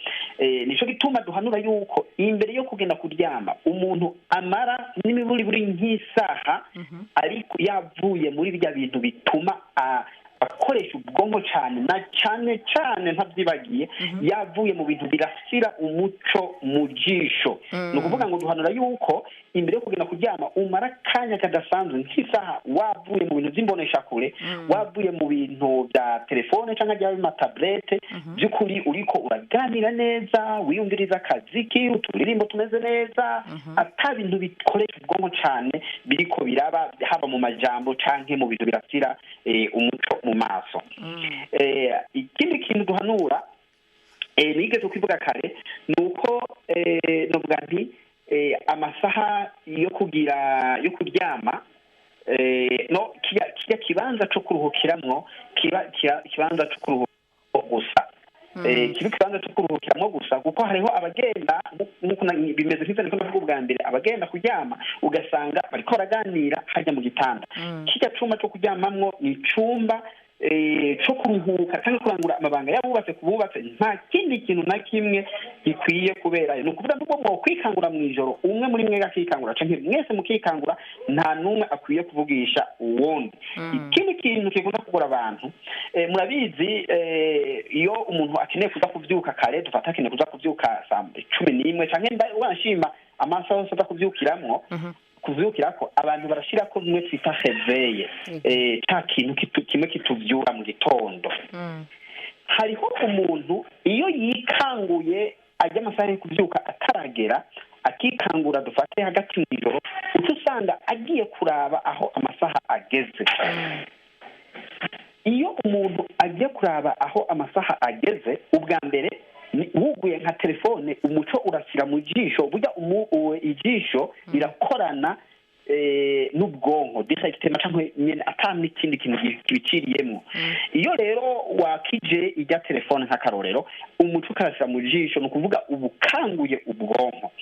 Nico gituma duhanura yuko imbere yo kugenda kuryama umuntu amara n'imiburiburi nk'isaha, ariko yavuye muri birya bintu bituma akoresha ubwonko cyane, na cyane cyane ntabyibagiye, yavuye mu bintu birasira umuco mu jisho. Ni ukuvuga ngo duhanura yuko imbere yo kugenda kuryama umara akanya kadasanzwe nk'isaha wavuye mu bintu by'imboneshakure, wavuye mu bintu bya telefone cyangwa by'amataburete. By'ukuri uriko uraganira neza, wiyumviriza akaziki, uturirimbo tumeze neza, ata bintu bikoresha ubwonko cyane biriko biraba, haba mu majambo canke mu bintu birasira umuco mu maso. Ikindi kintu duhanura, nigeze kubivuga kare, ni uko novuga nti amasaha yo kugira yo kuryama, no kirya kibanza co kuruhukiramwo kiba kibanza co kuruhukiramo gusa, kiba ikibanza co kuruhukiramwo gusa, kuko hariho abagenda nk'uko bimeze nk'ivyo niko ndavuga ubwa mbere, abagenda kuryama ugasanga bariko baraganira harya mu gitanda. Kirya cumba co kuryamamwo ni icumba co kuruhuka cyangwa kurangura amabanga y'abubatse ku bubatse, nta kindi kintu na kimwe gikwiye kuberayo. Ni ukuvuga ngo mwokwikangura mu ijoro, umwe muri mwe akikangura canke mwese mukikangura, nta n'umwe akwiye kuvugisha uwundi. Ikindi kintu kikunda kugora abantu, murabizi, iyo umuntu akeneye kuza kuvyuka kare, dufata akeneye kuza kuvyuka saa 11 canke wanashima amasaha yose aza kuvyukiramwo, kuvyukirako, abantu barashirako bimwe twita réveil, ca kintu kimwe kituvyura mu gitondo. Hariho umuntu iyo yikanguye ajya amasaha yo kuvyuka ataragera, akikangura dufate hagati mw'ijoro, uca usanga agiye kuraba aho amasaha ageze. Iyo umuntu agiye kuraba aho amasaha ageze, ubwa mbere wuguye nka telefone, umuco urasira mu jisho. Burya ijisho rirakorana n'ubwonko directement canke nyene ata n'ikindi kintu kibiciriyemwo. Iyo rero wakije ijya telefone nk'akarorero, umuco ukarasira mu jisho, ni ukuvuga ubukanguye ubwonko.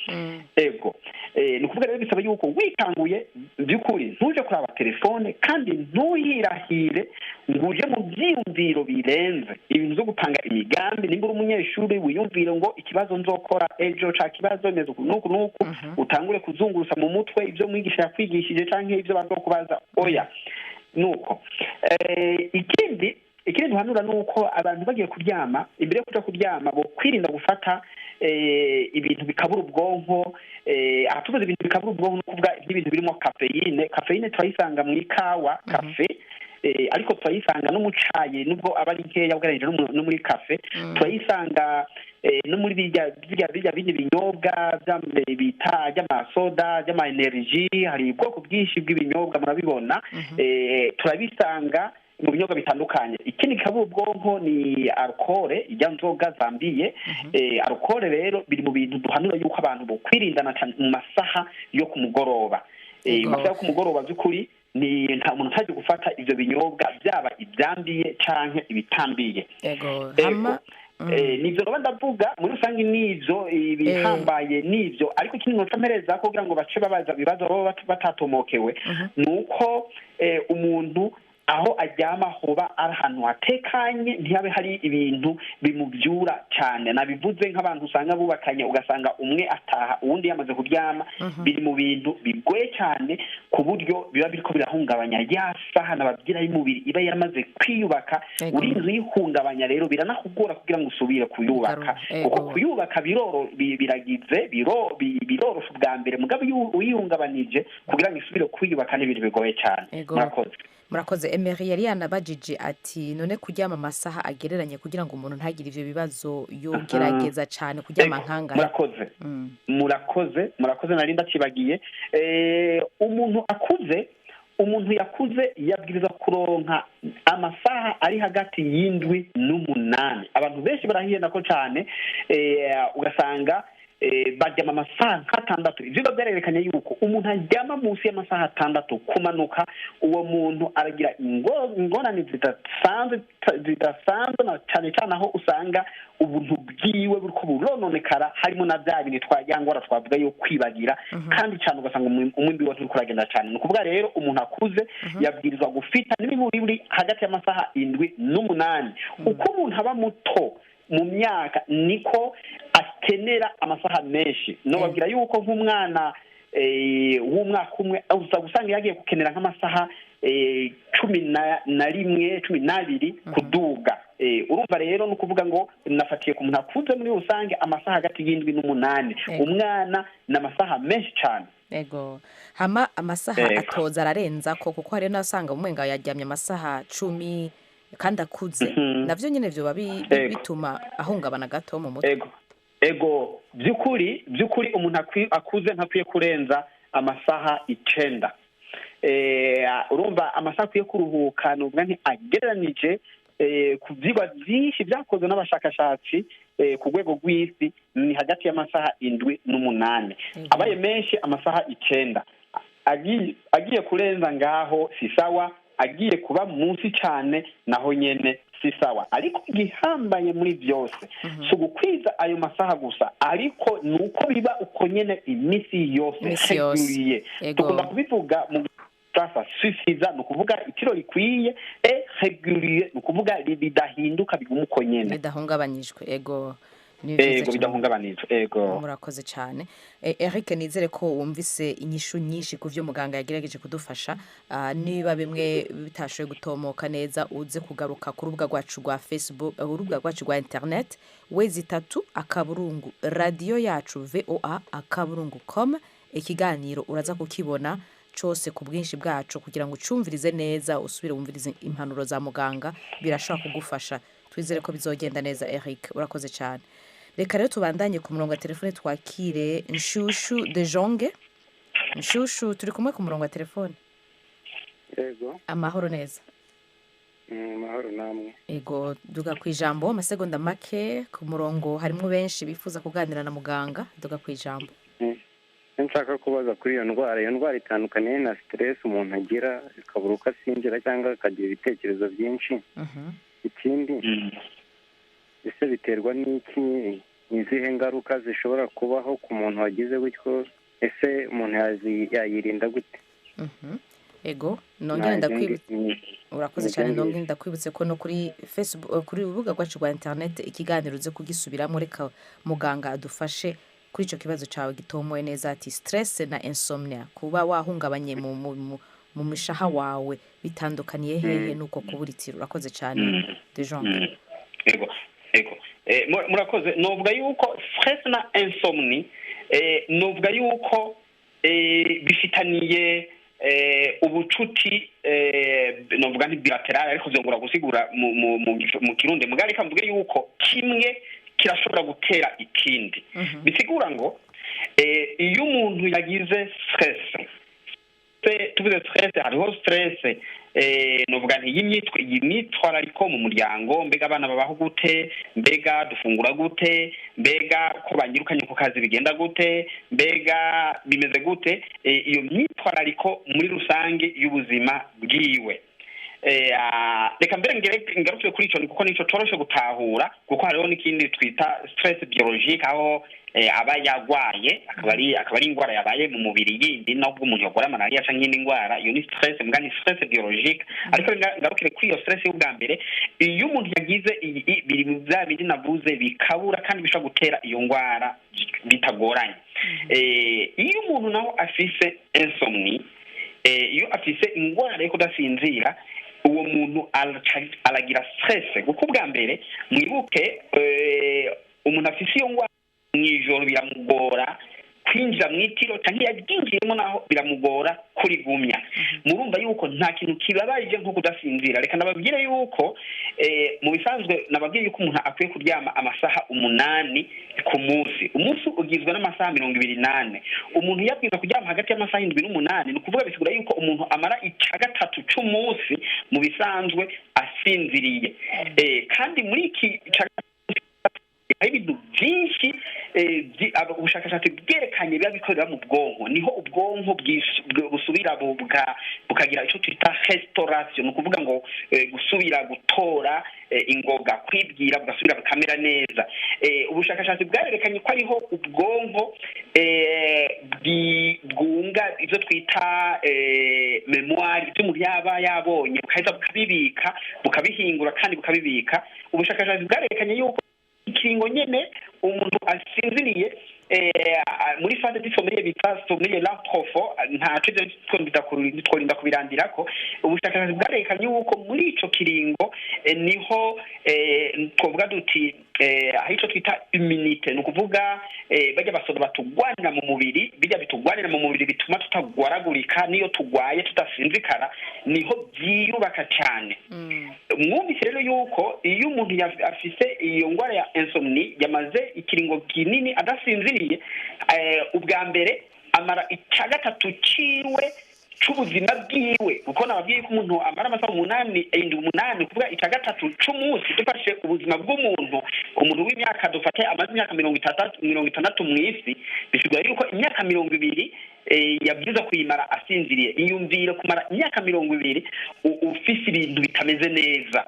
Ego, ni ukuvuga rero bisaba yuko wikanguye by'ukuri ntuje kuraba telefone, kandi ntuyirahire ngo uje mu byiyumviro birenze, ibintu byo gupanga imigambi. Nimba uri umunyeshuri, wiyumvire ngo ikibazo nzokora ejo ca kibazo bimeze uku n'uku n'uku, utangure kuzungurusa mu mutwe ibyo mwigisha yakwigishije canke ibyo bazokubaza. Oya. Nuko ikindi duhanura ni uko abantu bagiye kuryama, imbere yo kuja kuryama bo kwirinda gufata ibintu bikabura ubwonko. Aha tuvuze ibintu bikabura ubwonko, ni ukuvuga nk'ibintu birimo caféine. Caféine turayisanga mu ikawa, café, ariko turayisanga no mu cayi, nubwo aba ari nkeya ugereranyije no muri café. Turayisanga no muri birya bindi binyobwa bita by'amasoda, by'ama énergie. Hari ubwoko bwinshi bw'ibinyobwa murabibona, turabisanga mu binyobwa bitandukanye. Ikindi kikabura ubwonko ni alcool, ijya nzoga zambiye. Alcool rero biri mu bintu duhanura yuko abantu bokwirindana cane mu masaha yo ku mugoroba. Masaha yo ku mugoroba by'ukuri ni nta muntu ntajya gufata ivyo binyobwa, byaba ibyambiye canke ibitambiye. Hama Nivyo noba ndavuga muri rusange, nivyo ibihambaye nivyo. Ariko ikindi noca mpereza ko kugira ngo bace babaza ibibazo baba batatomokewe, ni uko umuntu aho aryama hoba ari ahantu hatekanye, ntihabe hari ibintu bimubyura cyane. Nabivuze nk'abantu usanga bubakanye, ugasanga umwe ataha uwundi yamaze kuryama. Biri mu bintu bigoye cyane, ku buryo biba biriko birahungabanya ya saha nababwira y'umubiri iba yaramaze kwiyubaka. Urinze uyihungabanya rero biranakugora kugira ngo usubire kuyubaka, kuko kuyubaka biragize birorosha ubwa mbere, mugabo iyo uyihungabanije, kugira ngo isubire kwiyubaka ni ibintu bigoye cyane. Murakoze. Murakoze. Emery yari yanabajije ati: none kuryama amasaha agereranye kugira ngo umuntu ntagire ivyo bibazo, yogerageza cane kuryama nkangahe? Murakoze, murakoze, murakoze, nari ndacibagiye. Umuntu akuze, umuntu yakuze yabwiriza kuronka amasaha ari hagati y'7 n'8. Abantu benshi barahiyenda ko cane, ugasanga Baryama amasaha nk'atandatu. Ivyigwa byarerekanye yuko umuntu aryama munsi y'amasaha 6 kumanuka, uwo muntu aragira ingorane zidasanzwe na cyane cyane aho usanga ubuntu bwiwe buriko burononekara, harimo na bya bintu ya ngwara twavuga yo kwibagira, kandi cyane ugasanga umwimbi we nturiko uragenda cyane. Ni ukuvuga rero umuntu akuze yabwirizwa gufita n'imiburiburi hagati y'amasaha 7 n'8. Uko umuntu aba muto mu myaka niko akenera amasaha menshi. Nobabwira yuko nk'umwana w'umwaka umwe uza gusanga yagiye gukenera nk'amasaha 11, 12 kuduga. Urumva rero ni ukuvuga ngo nafatiye ku muntu akuze muri rusange amasaha hagati y'7 n'8, umwana ni amasaha menshi cyane. Ego, hama amasaha atoza ararenza ko, kuko hari n'asanga umwenga yaryamye amasaha 10 kandi akuze, navyo nyene vyoba bituma ahungabana gato mu mutwe. Ego, by'ukuri umuntu akuze ntakwiye kurenza amasaha 9. Urumva amasaha akwiye kuruhuka, nuvuga nti agereranije ku vyigwa byinshi byakozwe n'abashakashatsi ku rwego rw'isi, ni hagati y'amasaha 7 n'8. Abaye menshi amasaha 9, agiye kurenza ngaho si sawa, agiye kuba munsi cyane naho nyene si sawa. Ariko igihambaye muri byose si ugukwiza ayo masaha gusa, ariko nuko biba uko nyene iminsi yose régulier. Tugomba kubivuga mu gifaransa suffisant, ni ukuvuga itiro rikwiye, et régulier ni ukuvuga bidahinduka, biguma uko nyene, bidahungabanyijwe. Ego, ego, bidahungabanijwe. Ego, murakoze cyane. Eric, nizere ko wumvise inyishu nyinshi ku byo muganga yagerageje kudufasha. Niba bimwe bitashoboye gutomoka neza, uze kugaruka ku rubuga rwacu rwa Facebook, urubuga rwacu rwa internet, www radio yacu voa.com. Ikiganiro uraza kukibona cyose ku bwinshi bwacu, kugira ngo ucumvirize neza, usubire wumvirize impanuro za muganga, birashobora kugufasha. Twizere ko bizogenda neza. Eric, urakoze cyane. Reka rero tubandanye ku murongo wa telefone, twakire Nshushu de Jonge. Nshushu, turi kumwe ku murongo wa telefone? Yego. Amahoro neza. Amahoro namwe. Ego, duga ku ijambo, amasegonda make. Ku murongo harimo benshi bifuza kuganira na muganga, duga ku ijambo. Nshaka kubaza kuri iyo ndwara. Iyo ndwara itandukaniye na stress umuntu agira, ikabura uko asinzira cyangwa akagira ibitekerezo byinshi. Ikindi, ese biterwa n'iki? Ni izihe ngaruka zishobora kubaho ku muntu wagize gutyo? Ese umuntu yayirinda gute? Ego, nongere ndakwibutse, urakoze cyane. Nongere ndakwibutse ko no kuri Facebook, kuri urubuga rwacu rwa internet, ikiganiro uze kugisubiramo. Reka muganga adufashe kuri ico kibazo cawe gitomoye neza, ati stress na insomnia, kuba wahungabanye mu mishaha wawe, bitandukaniye hehe nuko kubura itiro? Urakoze cyane, Dejon. Ego, ego, murakoze. Novuga yuko stress na insomnie, novuga yuko bifitaniye ubucuti, novuga nti bilateral, ariko vyongora gusigura mu Kirundi. Mugari reka mvuge yuko kimwe kirashobora gutera ikindi. Bisigura ngo iyo umuntu yagize stress, tuvuze stress, hariho stress novuga nti y'imyitwarariko mu muryango, mbega abana babaho gute, mbega dufungura gute, mbega ko banyirukanye ku kazi bigenda gute, mbega bimeze gute, iyo myitwarariko muri rusange y'ubuzima bwiwe. Reka mbere ngarutse kuri ico, kuko nico coroshe gutahura, kuko hariho n'ikindi twita stress biologique, aho aba yagwaye, akaba ari ingwara yabaye mu mubiri yindi, nubwo umuntu yagwara malaria canke iyindi ngwara, iyo ni stress, mbwa ni stress biologique. Ariko ngarukire kuri iyo stress y'ubwa mbere, iyo umuntu yagize biri mu bya bindi navuze bikabura kandi bishobora gutera iyo ngwara bitagoranye. Iyo umuntu naho afise insomnie, iyo afise ingwara yo kudasinzira, uwo muntu aragira stress. Kuko ubwa mbere mwibuke, umuntu afise iyo ngwara mw'ijoro biramugora kwinjira mw'itiro, canke yaryinjiyemo naho biramugora kurigumya. Murumva yuko nta kintu kibabaje nko kudasinzira. Reka nababwire yuko mu bisanzwe nababwire yuko umuntu akwiye kuryama amasaha 8 ku munsi. Umunsi ugizwe n'amasaha 24. Umuntu yabwirizwa kuryama hagati y'amasaha 7 n'8, ni ukuvuga bisigura yuko umuntu amara ica gatatu c'umunsi mu bisanzwe asinziriye. Kandi muri iki hari ibintu byinshi Ubushakashatsi bwerekanye biba bikorera mu bwonko, niho ubwonko busubira bukagira icyo twita restauration, ni ukuvuga ngo gusubira gutora ingoga, kwibwira, bugasubira bukamera neza. Ubushakashatsi bwarerekanye ko ariho ubwonko bwunga ibyo twita mémoire, ibyo umuntu yaba yabonye bukaheza bukabibika, bukabihingura kandi bukabibika. Ubushakashatsi bwarerekanye yuko ikiringo nyene umuntu asinziriye muri phase du sommeil bita sommeil lent profond, ntaco ivyo tworinda kubirandirako. Ubushakashatsi bwarerekanye yuko muri ico kiringo niho twovuga duti aho ico twita immunité, ni ukuvuga bajya basoda batugwanira mu mubiri, bijya bitugwanira mu mubiri bituma tutagwaragurika niyo tugwaye tudasinzikara, niho byiyubaka cyane. Mwumvise rero yuko iyo umuntu afise iyo ndwara ya insomnie, yamaze ikiringo kinini adasinziriye, ubwa mbere amara icya gatatu ciwe c'ubuzima bwiwe, kuko nababwiye ko umuntu amara amasaha 8, 7, 8, kuvuga icya gatatu c'umunsi. Dufashe ubuzima bw'umuntu, umuntu w'imyaka, dufate amaze imyaka 60, 60 mw'isi, bisigura yuko imyaka 20 yabwiza kuyimara asinziriye. Iyumvire kumara imyaka 20 ufise ibintu bitameze neza,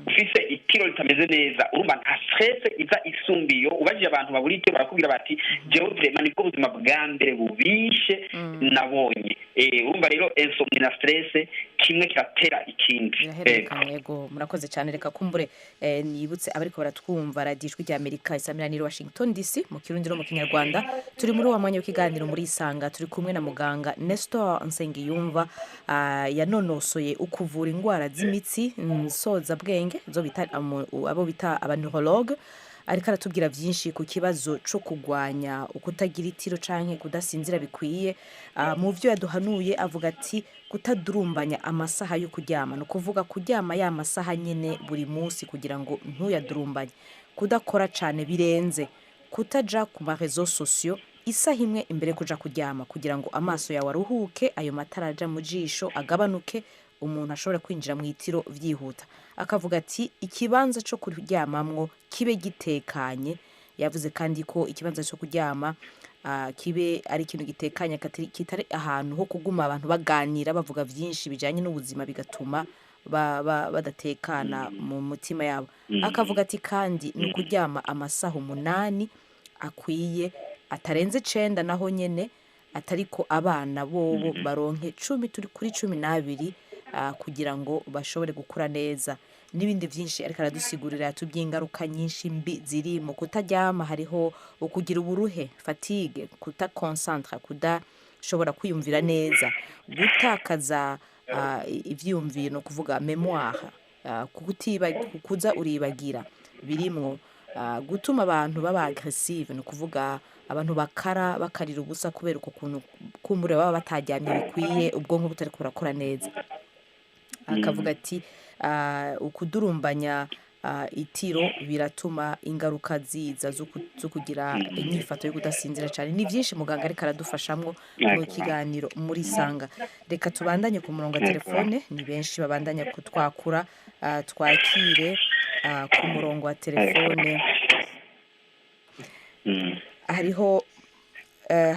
ufise itiro ritameze neza. Urumva nta stress iza isumbiyo. Ubajije abantu babura itiro, barakubwira bati: "Jewe vraiment nibwo buzima bwa mbere bubishe nabonye." Urumva rero insomnie na stress, kimwe kiratera ikindi. Birahererekanye, yego. Murakoze cyane. Reka kumbure nibutse abariko baratwumva, Radiyo Ijwi rya Amerika isamiraniro Washington DC mu Kirundi no mu Kinyarwanda. Turi muri wa mwanya w'ikiganiro muri Isanga. Turi kumwe na muganga Nestor Nsengiyumva, yanonosoye ukuvura indwara z'imitsi nsozabwenge, zo bita abo bita abaneurologue. Ariko aratubwira byinshi ku kibazo cyo kugwanya ukutagira itiro canke kudasinzira bikwiye. Mu byo yaduhanuye avuga ati kutadurumbanya amasaha yo kuryama, ni ukuvuga kuryama ya masaha nyine buri munsi kugira ngo ntuyadurumbanye, kudakora cane birenze, kutaja ku ma réseaux sociaux isaha imwe imbere yo kuja kuryama kugira ngo amaso yawe aruhuke, ayo matara aja mu jisho agabanuke, umuntu ashobora kwinjira mu itiro vyihuta. Akavuga ati ikibanza cyo kuryamamwo kibe gitekanye. Yavuze kandi ko ikibanza cyo kuryama kibe ari ikintu gitekanye, kitari ahantu ho kuguma abantu baganira, bavuga vyinshi bijanye n'ubuzima, bigatuma badatekana mu mutima yabo. Akavuga ati kandi ni ukuryama amasaha 8 akwiye, atarenze 9 naho nyene, atariko abana bobo baronke 10 turi kuri 12, kugira ngo bashobore gukura neza, n'ibindi byinshi. Ariko aradusigurira tuby'ingaruka nyinshi mbi ziri mu kutaryama. Hariho ukugira uburuhe, fatigue, kutakonsantra, kudashobora kwiyumvira neza, gutakaza ivyiyumviro, ni ukuvuga mémoire, kuza uribagira birimwo, gutuma abantu baba agressive, ni ukuvuga abantu bakara, bakarira ubusa kubera uko kuntu kumbure baba bataryamye bikwiye, ubwonko butari burakora neza. Akavuga ati ukudurumbanya itiro biratuma ingaruka ziza zo kugira inyifato yo kudasinzira cyane. Ni byinshi muganga ariko aradufashamwo mu kiganiro muri Sanga. Reka tubandanye ku murongo wa telefone, ni benshi babandanya kutwakura. Twakire ku murongo wa telefone,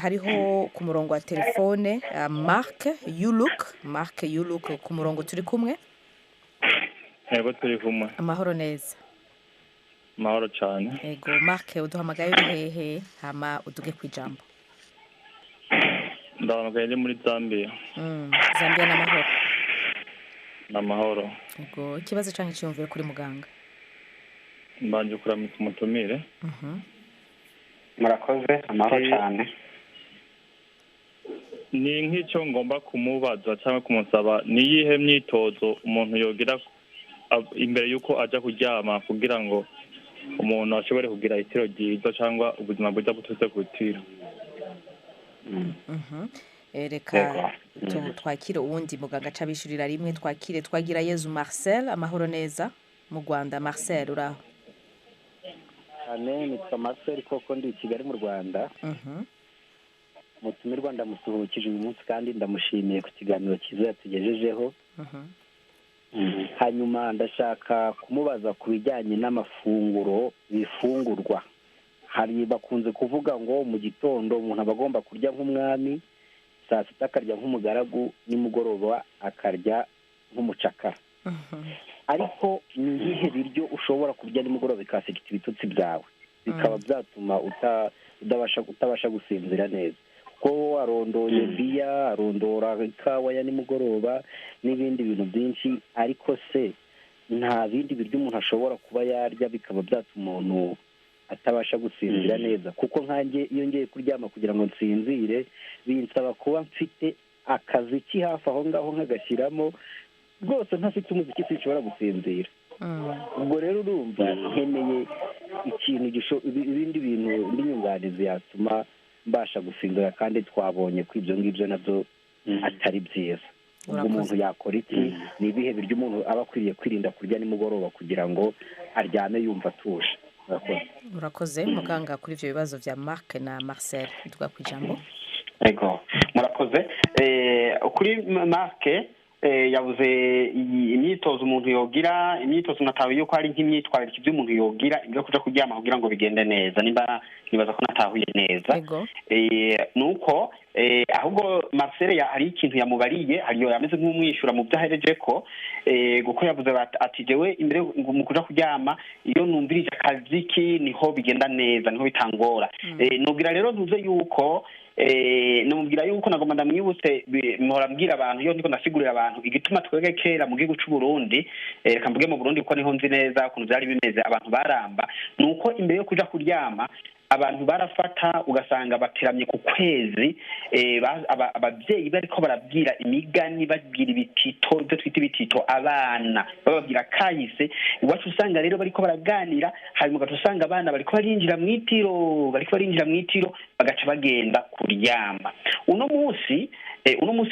hariho ku murongo wa telefone Mark Yuluk. Mark Yuluk ku murongo, turi kumwe? Yego, turi kumwe. Amahoro neza? Amahoro cyane. Ego Mark, uduhamagaye uri hehe? Hama uduge ku ijambo. Ndahamagaye ndi muri Zambia. Zambia n'amahoro? Ni amahoro. Ego, ikibazo canke iciyumviro kuri muganga? Mbanje kuramutsa umutumire. Murakoze, amahoro cyane. Ni nk'icyo ngomba kumubaza cyangwa kumusaba: ni iyihe myitozo umuntu yogira imbere y'uko ajya kuryama kugira ngo umuntu ashobore kugira itiro ryiza cyangwa ubuzima bwiza buturutse ku itiro? Reka twakire uwundi muganga aca abishurira rimwe. Twakire twagira Yezu Marcel. Amahoro neza mu Rwanda, Marcel, uraho? Cyane, nitwa Marcel koko, ndi i Kigali mu Rwanda. Mutumirwa ndamusuhukije uyu munsi kandi ndamushimiye ku kiganiro cyiza yatugejejeho. Hanyuma ndashaka kumubaza ku bijyanye n'amafunguro bifungurwa. Hari bakunze kuvuga ngo mu gitondo umuntu aba agomba kurya nk'umwami, saa sita akarya nk'umugaragu, nimugoroba akarya nk'umucakara. Ariko ni ibihe biryo ushobora kurya nimugoroba bikasekita ibitotsi byawe, bikaba byatuma utabasha gusinzira neza? Kuko arondoye biya, arondora ikawa ya nimugoroba n'ibindi bintu byinshi, ariko se nta bindi biryo umuntu ashobora kuba yarya bikaba byatuma umuntu atabasha gusinzira neza? Kuko nkanjye iyo ngiye kuryama kugira ngo nsinzire, binsaba kuba mfite akaziki hafi aho ngaho nkagashyiramo rwose. Ntafite umuziki sinshobora gusinzira. Ubwo rero urumva nkeneye ikintu, ibindi bintu n'inyunganizi yatuma mbasha gusinzira, kandi twabonye ko ibyo ngibyo nabyo atari byiza. Ubwo umuntu yakora iki? Ni ibihe biryo umuntu aba akwiriye kwirinda kurya nimugoroba kugira ngo aryame yumva atuje? Urakoze muganga kuri ibyo bibazo bya Marc na Marcel. Tuga ku ijambo. Ego, murakoze. Kuri Marc, yabuze imyitozo umuntu yogira, imyitozo natawe yuko ari nk'imyitwarire ibyo umuntu yogira ibyo kuja kuryama kugira ngo bigende neza, nimba nibaza ko natahuye neza. Nuko ahubwo Marcel hari ikintu yamubariye, hariyo yameze nk'umwishura mu byo ahereje ko, kuko yavuze ati jewe imbere mu kuja kuryama iyo numvirije akaziki niho bigenda neza, niho bitangora. Nubwira rero ntuze yuko namubwira yuko nagomba ndamwibutse, mpora mbwira abantu iyo ndiko ndasigurira abantu igituma twebwe kera mu gihugu c'u Burundi, reka mvuge mu Burundi kuko niho nzi neza ukuntu vyari bimeze, abantu baramba, nuko imbere yo kuja kuryama abantu barafata ugasanga bateramye ku kwezi, ababyeyi bariko barabwira imigani, babwira ibitito, ibyo twita ibitito, abana bababwira kahise. Iwacu usanga rero bariko baraganira, hanyuma ugaca usanga abana bariko barinjira mw'itiro, bariko barinjira mw'itiro, bagaca bagenda kuryama. Uno munsi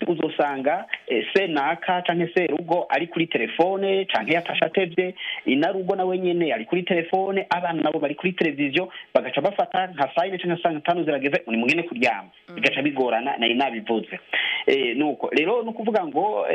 uzosanga senaka canke serugo ari kuri telefone, canke yatashe atevye, inarugo nawe nyene ari kuri telefone, abana nabo bari kuri televiziyo, bagaca bafata nka saa yine canke saa tanu zirageze ni mugende kuryama, bigaca bigorana. Nari nabivuze. Nuko rero no kuvuga ngo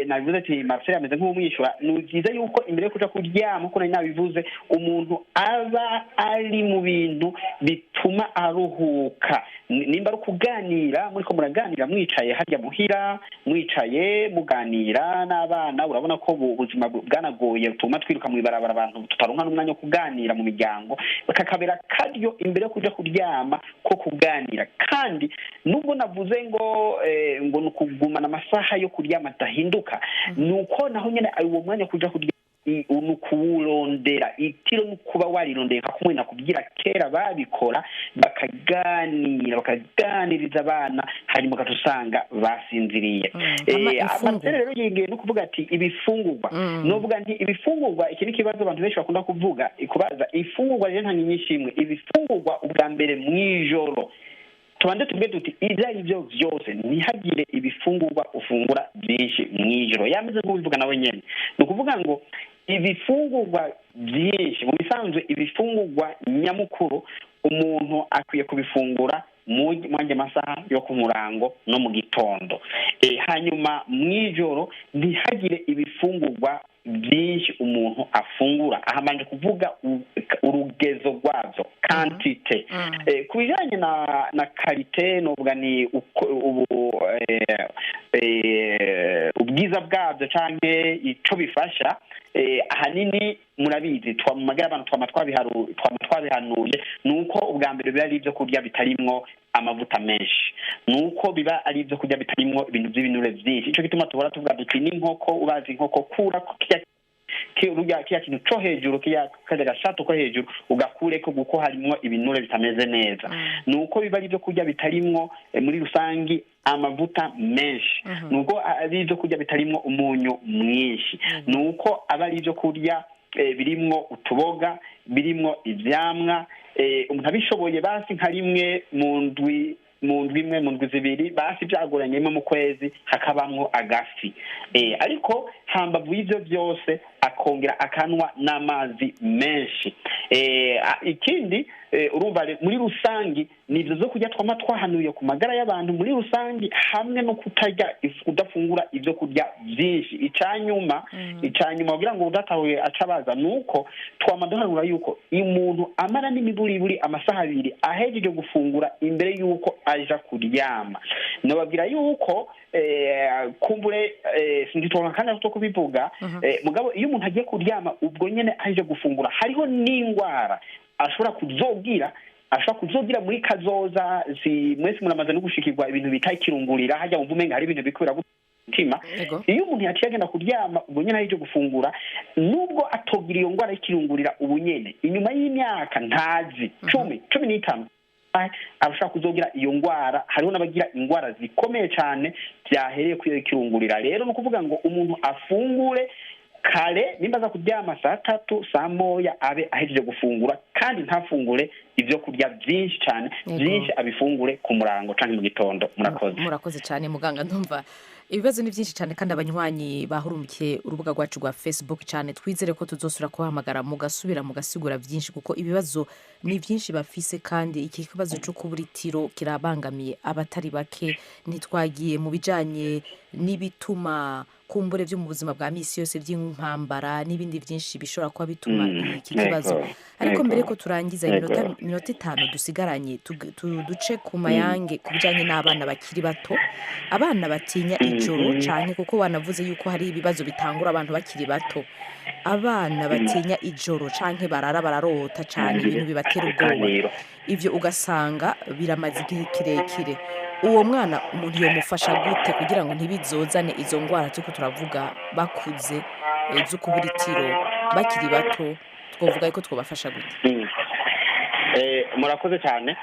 nabivuze ati Marcel ameze nk'umwishura. Ni byiza yuko imbere yo kuja kuryama, uko nari nabivuze, umuntu aba ari mu bintu bituma aruhuka. Nimba ari ukuganira, muriko muraganira mwicaye harya muhira, mwicaye muganira n'abana, urabona ko ubuzima bwanagoye, tuma twiruka mw'ibarabara, abantu tutaronka n'umwanya wo kuganira mu miryango, bakakabera karyo imbere yo kuja kuryama ko kuganira. Kandi nubwo navuze ngo ngo nukugumana amasaha yo kuryama adahinduka, nuko naho nyene uwo mwanya kuja kuryama nukuwurondera itiro, nukuba warirondera nka kumwe nakubwira kera babikora, bakaganira bakaganiriza abana, hanyuma ugaca basinziriye. Marcel rero yengeye no kuvuga ati ibifungurwa, novuga nti ibifungurwa, iki ni ikibazo abantu benshi bakunda kuvuga, kubaza ifungurwa. Rero nta nyinshi imwe ibifungurwa. Ubwa mbere mw'ijoro tubanze tuvuge tuti ibyo ari byo byose ntihagire ibifungurwa ufungura byinshi mw'ijoro. Yameze nk'ubivuga nawe nyene, ni ukuvuga ngo ibifungurwa byinshi mu bisanzwe, ibifungurwa nyamukuru umuntu akwiye kubifungura mu mwanya masaha yo ku murango no mu gitondo. Hanyuma mw'ijoro ntihagire ibifungurwa byinshi umuntu afungura. Ahamanje kuvuga urugezo rwabyo, quantité. Ku bijanye na qualité, novuga ni ubu ubwiza bwabyo canke ico bifasha, ahanini murabizi twamagara abantu twama twabihanuye, nuko ubwa mbere biba ari ibyo kurya bitarimwo amavuta menshi, nuko biba ari ibyo kurya bitarimwo ibintu by'ibinure byinshi. Ico gituma tubora tuvuga duti n'inkoko, ubazi inkoko kura kiya kintu co hejuru, kiya kaja gashato ko hejuru ugakureko kuko harimwo ibinure bitameze neza. Nuko biba ari ibyo kurya bitarimwo muri rusangi amavuta menshi, nuko ari ibyo kurya bitarimwo umunyu mwinshi, nuko aba ari ibyo kurya birimwo utuboga, birimwo ivyamwa. Umuntu abishoboye basi nka rimwe mu ndwi, mu ndwi imwe, mu ndwi zibiri, basi byagoranye imwe mu kwezi hakabamwo agafi. Ariko Hambavu y'ivyo byose, akongera akanwa n'amazi menshi. Ikindi, urumva muri rusangi ni ibyo zo kurya twama twahanuye ku magara y'abantu muri rusangi, hamwe no kutarya, kudafungura ibyo kurya byinshi. Icanyuma kugira ngo udatahuye acabaza, nuko twama duhanura yuko umuntu amara n'imiburiburi amasaha 2 ahejeje gufungura imbere yuko aja kuryama. Nababwira yuko kumbure sinditonka kandi to kubivuga, mugabo iyo umuntu agiye kuryama ubwo nyene ahejeje gufungura, hariho n'ingwara ashobora kuzogira muri kazoza. Si mwese muramaze no gushikirwa ibintu bita ikirungurira, hajya wumva umenga hari ibintu bikubira mutima. Iyo umuntu yaciye agenda kuryama ubwo nyene ahejeje gufungura, nubwo atogira iyo ngwara y'ikirungurira ubu nyene, inyuma y'imyaka ntazi 10, 15 abashaka kuzogira iyo ngwara. Hariho n'abagira ingwara zikomeye cyane byahereye kuri iyo kirungurira. Rero ni ukuvuga ngo umuntu afungure kare, nimba aza kuryama saa 3, saa 1, abe ahejeje gufungura, kandi ntafungure ibyo kurya byinshi cyane, byinshi abifungure ku murango canke mu gitondo. Murakoze. Murakoze cyane muganga. Ndumva ibibazo ni byinshi cyane, kandi abanywanyi bahurumbikiye urubuga rwacu rwa Facebook cyane. Twizere ko tuzosura kubahamagara mugasubira mugasigura byinshi, kuko ibibazo ni byinshi bafise, kandi iki kibazo cyo kubura itiro kirabangamiye abatari bake. Ntitwagiye mu bijanye n'ibituma kumbure byo mu buzima bwa misi yose by'impambara n'ibindi byinshi bishobora kuba bituma iki kibazo. Ariko mbere ko turangiza, iminota 5 dusigaranye, duce ku mayange ku bijanye n'abana bakiri bato, abana batinya ijoro cyane, kuko wanavuze yuko hari ibibazo bitangura abantu bakiri bato. Abana batinya ijoro canke barara bararota cyane ibintu bibatera ubwoba, ivyo ugasanga biramaze igihe kirekire. Uwo mwana umuntu yomufasha gute kugira ngo ntibizozane izo ngwara tuko turavuga bakuze, zo kubura itiro bakiri bato? Twovuga yuko twobafasha gute? Murakoze cyane.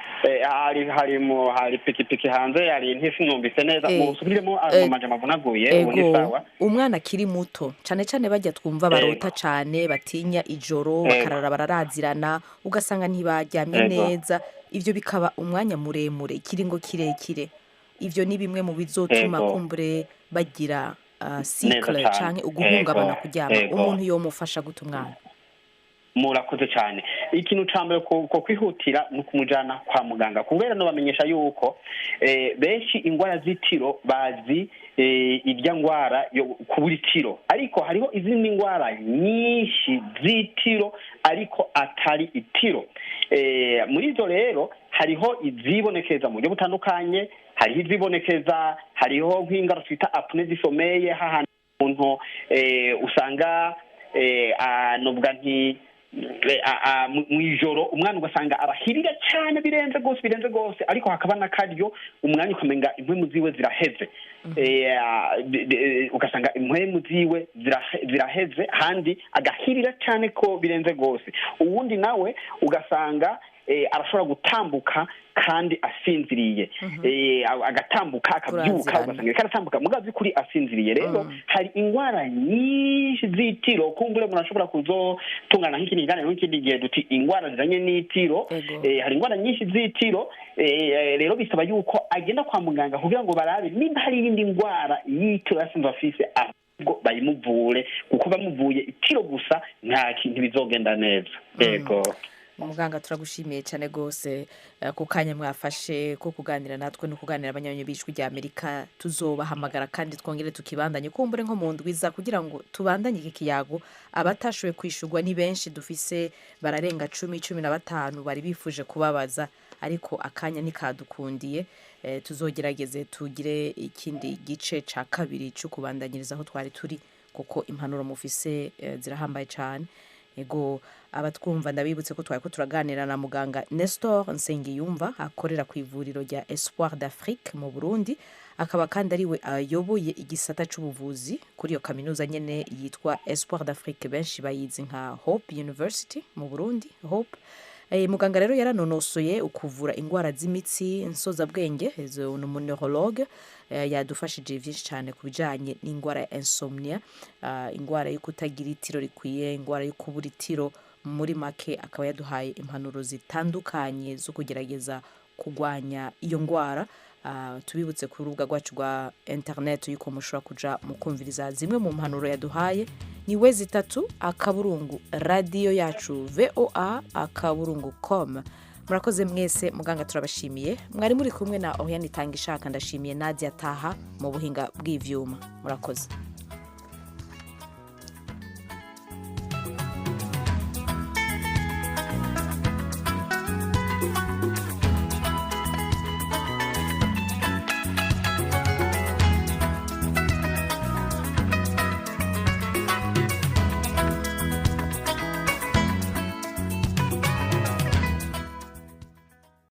Hari pikipiki hanze, hari ntisi numvise neza, musubiremo amajambo avunaguye. Ubu ni sawa. Umwana akiri muto cyane cyane bajya twumva barota cyane, batinya ijoro, bakarara bararazirana, ugasanga ntibaryamye neza, ivyo bikaba umwanya muremure, ikiringo kirekire. Ivyo ni bimwe mu bizotuma kumbure bagira cycle canke uguhungabana kuryama. Umuntu yomufasha gute umwana? Murakoze cyane. Ikintu ca mbere ko kwihutira ni ukumujana kwa muganga, kubera no bamenyesha yuko benshi ingwara z'itiro bazi irya ngwara yo kubura itiro, ariko hariho izindi ngwara nyinshi z'itiro ariko atari itiro. Muri izo rero hariho izibonekeza mu buryo butandukanye, hariho izibonekeza, hariho nk'ingwara twita apnée du sommeil, hahandi umuntu usanga novuga nti mw'ijoro umwana ugasanga arahirira cyane birenze gose, ariko hakaba n'akaryo umwanya ukamenga impwemu ziwe ziraheze, ugasanga impwemu ziwe ziraheze, handi agahirira cyane ko birenze gose. Uwundi nawe ugasanga arashobora gutambuka kandi asinziriye, agatambuka akabyuka, ugasanga karatambuka mugazi kuri asinziriye. Rero hari ingwara nyinshi z'itiro, kumbure murashobora kuzotungana nk'ikindi kiganiro nk'ikindi gihe duti ingwara zijanye n'itiro. Hari ingwara nyinshi z'itiro, rero bisaba yuko agenda kwa muganga kugira ngo barabe nimba hari iyindi ngwara y'itiro yasanzwe afise, ahubwo bayimuvure, kuko bamuvuye itiro gusa nta kintu bizogenda neza. Yego muganga, turagushimiye cyane gose ku kanya mwafashe ko kuganira natwe no kuganira abanyanyi b'Ijwi rya Amerika. Tuzobahamagara kandi twongere tukibandanye kumbure nko mu ndwiza, kugira ngo tubandanye iki kiyago. Abatashoboye kwishurwa ni benshi dufise, bararenga 10, 15 bari bifuje kubabaza, ariko akanya nikadukundiye. Tuzogerageze tugire ikindi gice ca kabiri cyo kubandanyiriza aho twari turi, kuko impanuro mufise zirahambaye cyane. Ego abatwumva ndabibutse ko twari ko turaganira na muganga Nestor Nsengiyumva, akorera ku ivuriro rya Espoir d'Afrique mu Burundi, akaba kandi ariwe ayoboye igisata c'ubuvuzi kuri iyo kaminuza nyene yitwa Espoir d'Afrique, benshi bayizi nka Hope University mu Burundi, Hope. Muganga rero yaranonosoye ukuvura ingwara z'imitsi, nsozabwenge, ni umuneurologue, yadufashije byinshi cyane ku bijanye n'ingwara ya insomnia, ingwara yo kutagira itiro rikwiye, ingwara yo kubura itiro muri make, akaba yaduhaye impanuro zitandukanye zo kugerageza kugwanya iyo ngwara. Tubibutse ku rubuga rwacu rwa interineti yuko mushobora kuja mukumviriza zimwe mu mpanuro yaduhaye. Ni www.radioyacuvoa.com. Murakoze mwese. Muganga, turabashimiye. Mwari muri kumwe na Oriane Itanga Ishaka. Ndashimiye Nadia Taha mu buhinga bw'ivyuma. Murakoze.